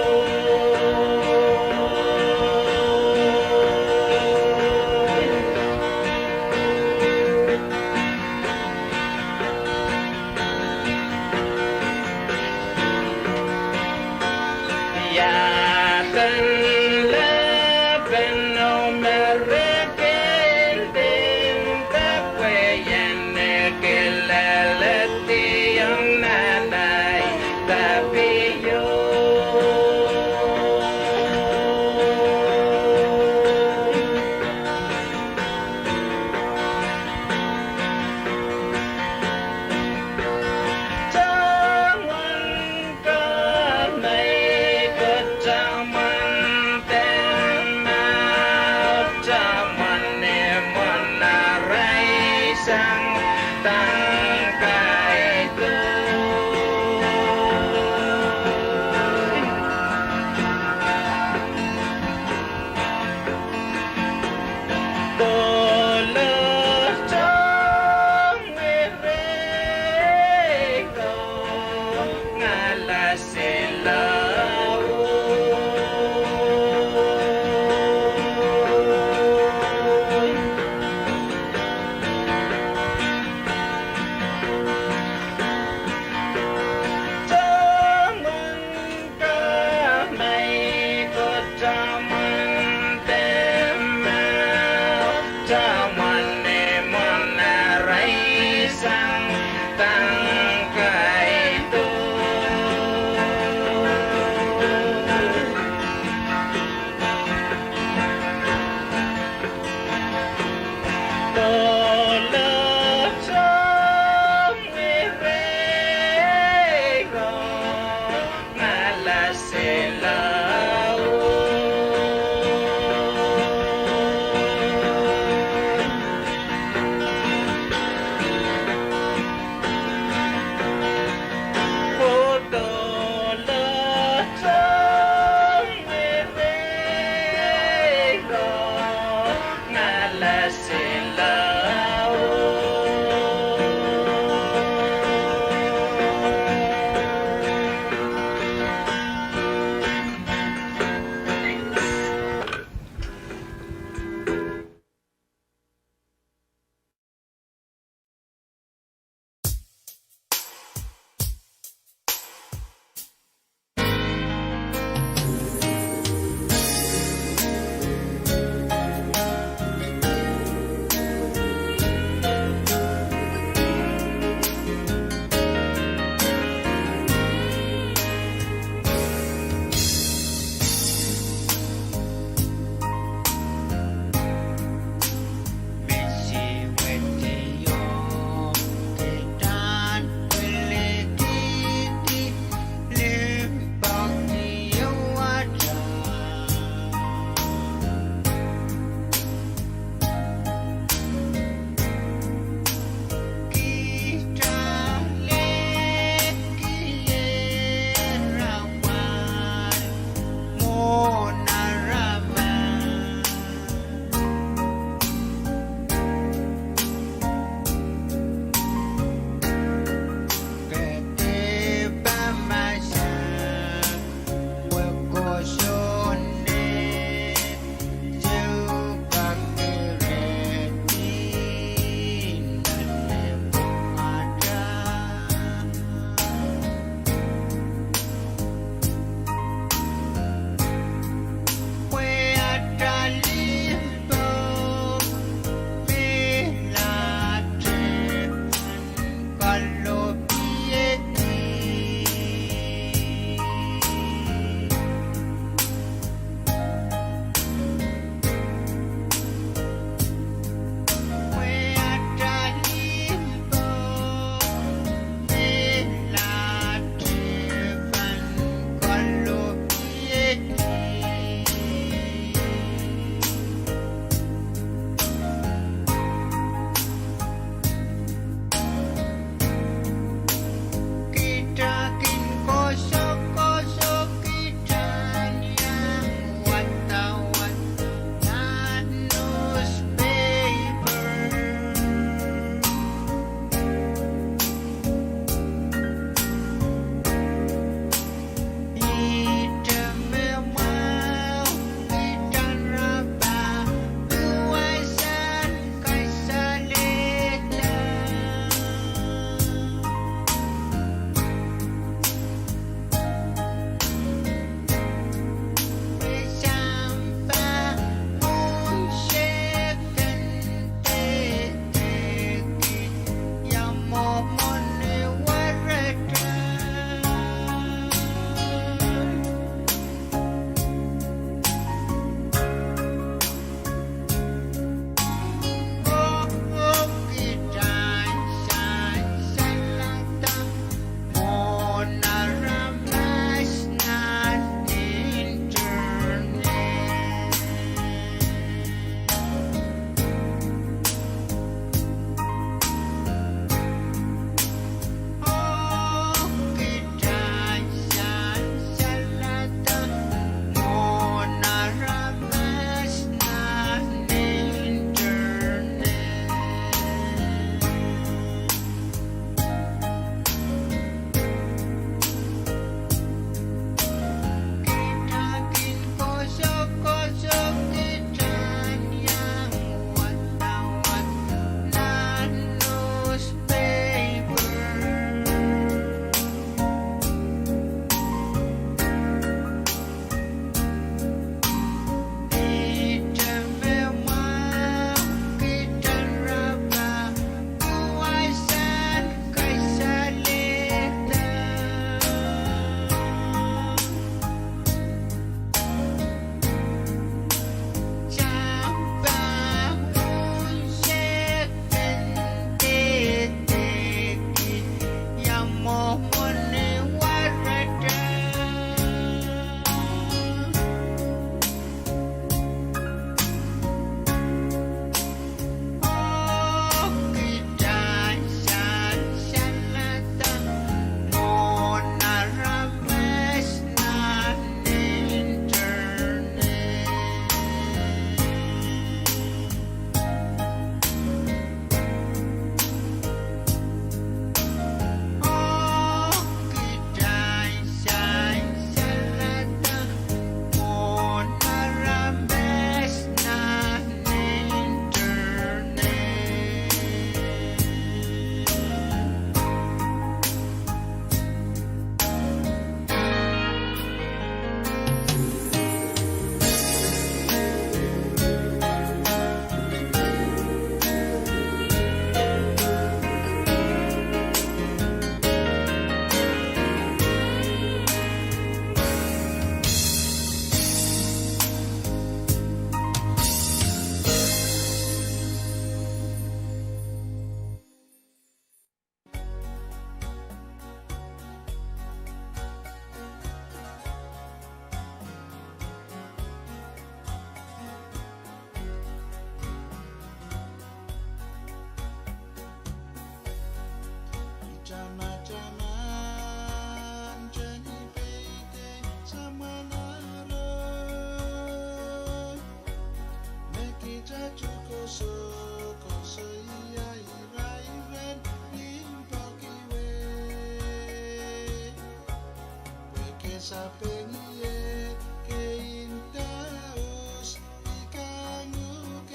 Sapeng ie, kein daus, I kang uhk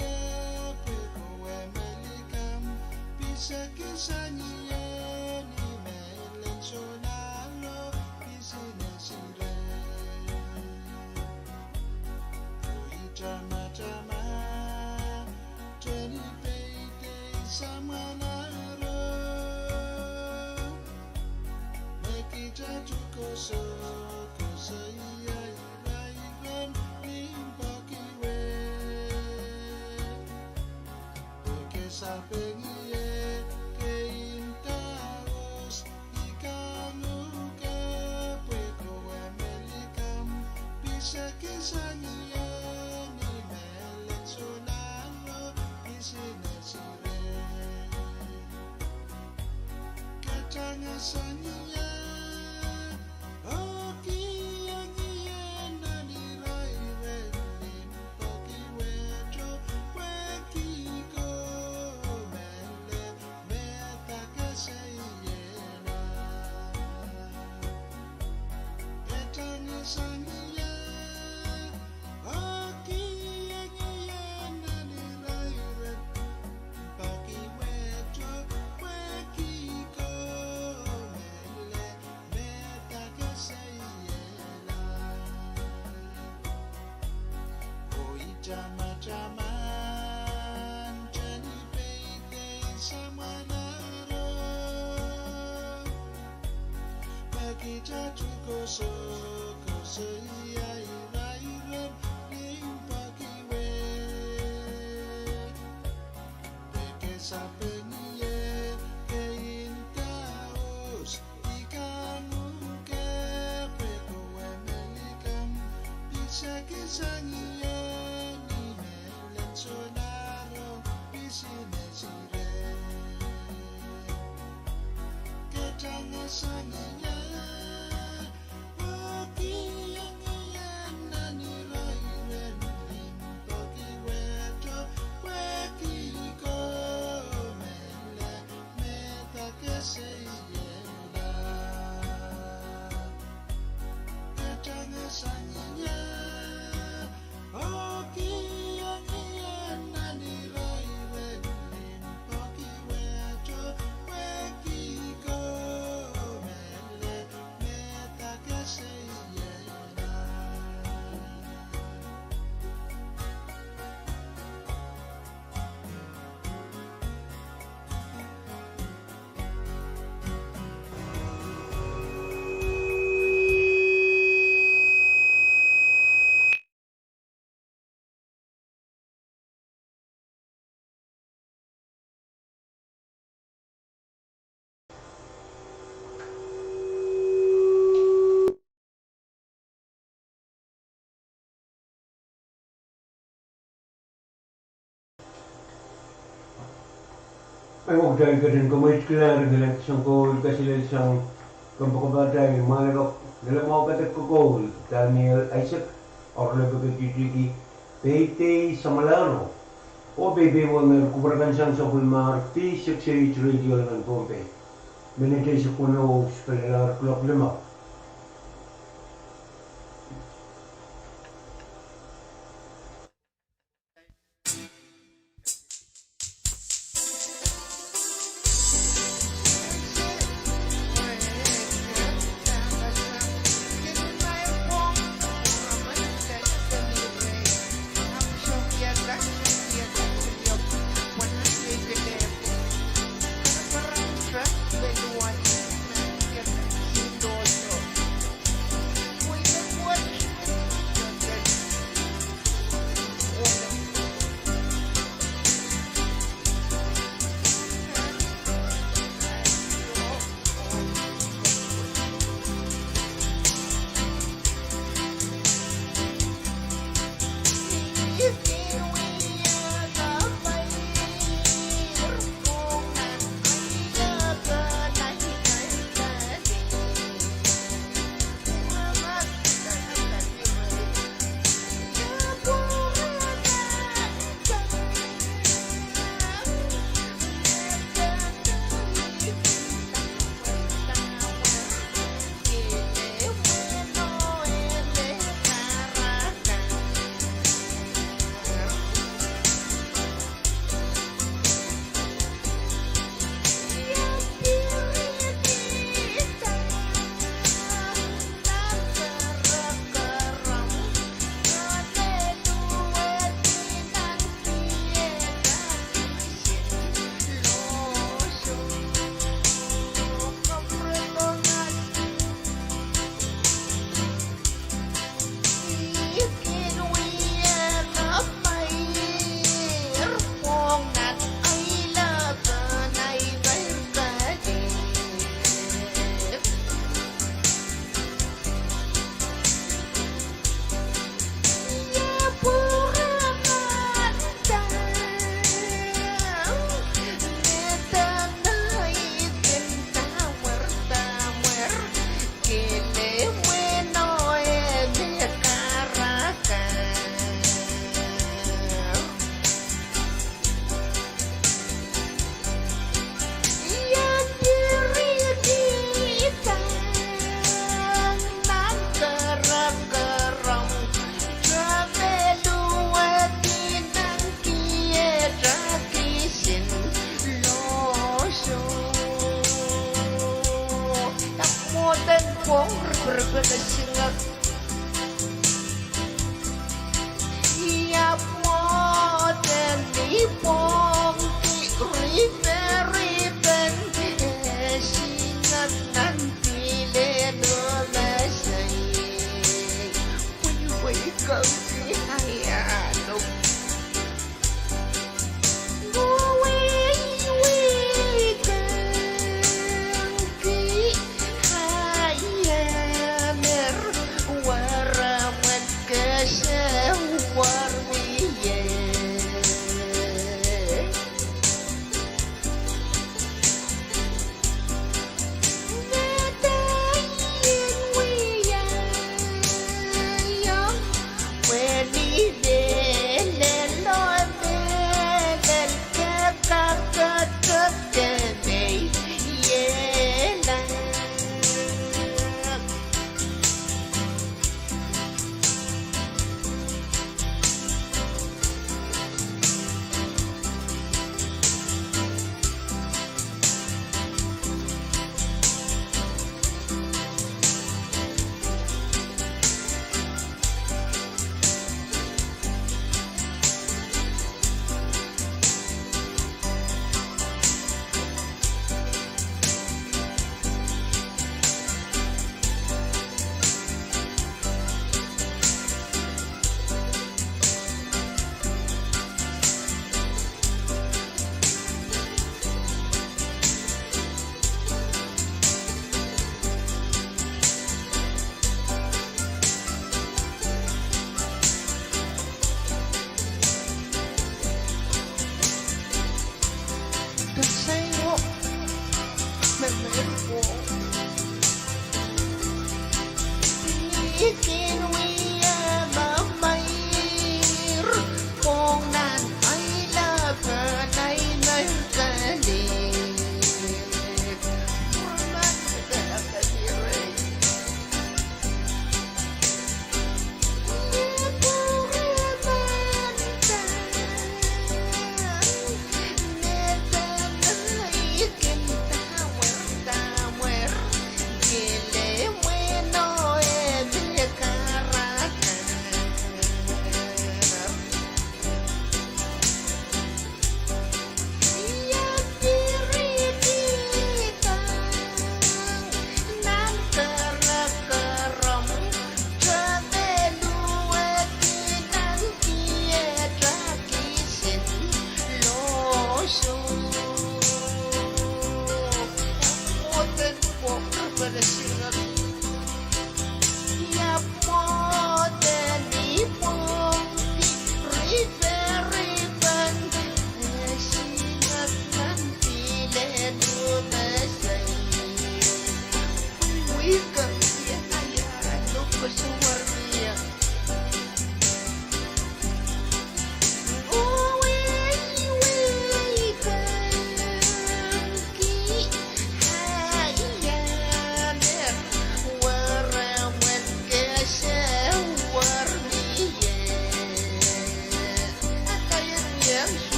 pwe kowe me likamw, pisekisang ie ni mehlen sohnaro, pisines ire. Oh I tamataman, teni peidei samwalahro, me kita tu kosokosoia irairen limpoak wet. Pwehki sapeng ie, kein daus, I kang uhk pwe kowe me likamw, pisekisang ie ni mehlen sohnaro, pisines ire. Ketangasang ie, oh kiheng ie nan irairen limpoak wet, oh pwehki komwi me medek eseiehla. Ketangasang ie, oh kiheng ie nan irairen limpoak wet, oh pwehki komwi me medek eseiehla. Oh I tamataman, teni peidei samwalahro, me kita tu kosokosoia irairen limpoak wet. Pwehki sapeng ie, kein daus, I kang uhk pwe kowe me likamw, pisekisang ie ni mehlen sohnaro, pisines ire. Ketangasang ie, oh kiheng ie nan irairen limpoak wet, oh pwehki komwi me medek eseiehla. Ketangasang ie, oh kiheng ie nan irairen limpoak wet, oh pwehki komwi me medek eseiehla. Ahi, kitail ketin kamweitkihla eri ngilen sang koul kaselel sang kompoakepatail, mwahnakapw ngilen mwahu kadek kokoul, Daniel Isaac, oaralap me ketidiki Peidei Samwalahro. Oh peidei wet me kupwuramwail sang sapwellimomwi D six eight Radio nan Pohnpei. Minit eisek weneu oh spelelahr kuloak limau.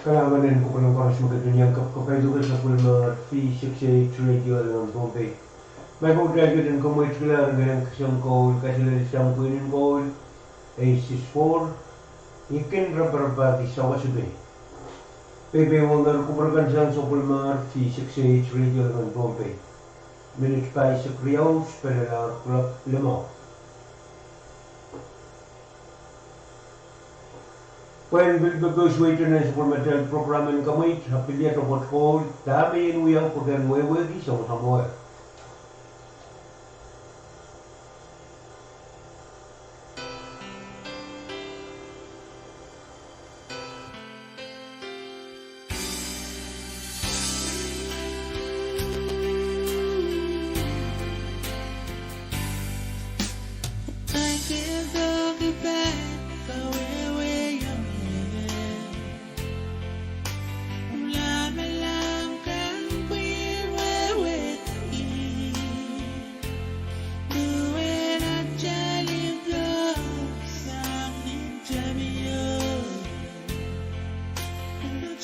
Kalahngan en kupwuren koaros me kin iang kapkapaiada sapwellimatail V six eight Radio Lebanon Pohnpei. Mai kout ahi kihong komwi kalahngan en kisong koul, kaselel sang pwihn en koul, eight six four, I kin raparapahki sawas ehu. Peipei wongen kupwur kan sang sapwellimatail V six eight Radio Lebanon Pohnpei. Minit pahisek riau, pil lahr kuloak limau. Pwehn pil pepeusuweite nan sapwellimatail program en komwi, ahpw pil iet opwoud koul, dahme I en wiawi pwehki wehwehki soangen samwehwe.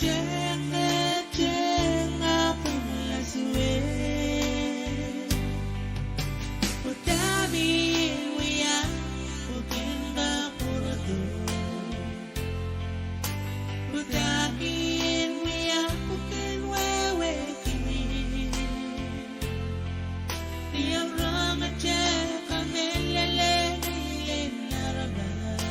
Tengke teng apw en lasuwed. Pwe dahme I en wia, pwe kin kapwurodo. Pwe dahme I en wia, pwe kin wehwehki. Ni ahmw rong atail kamehlele ni en aramas.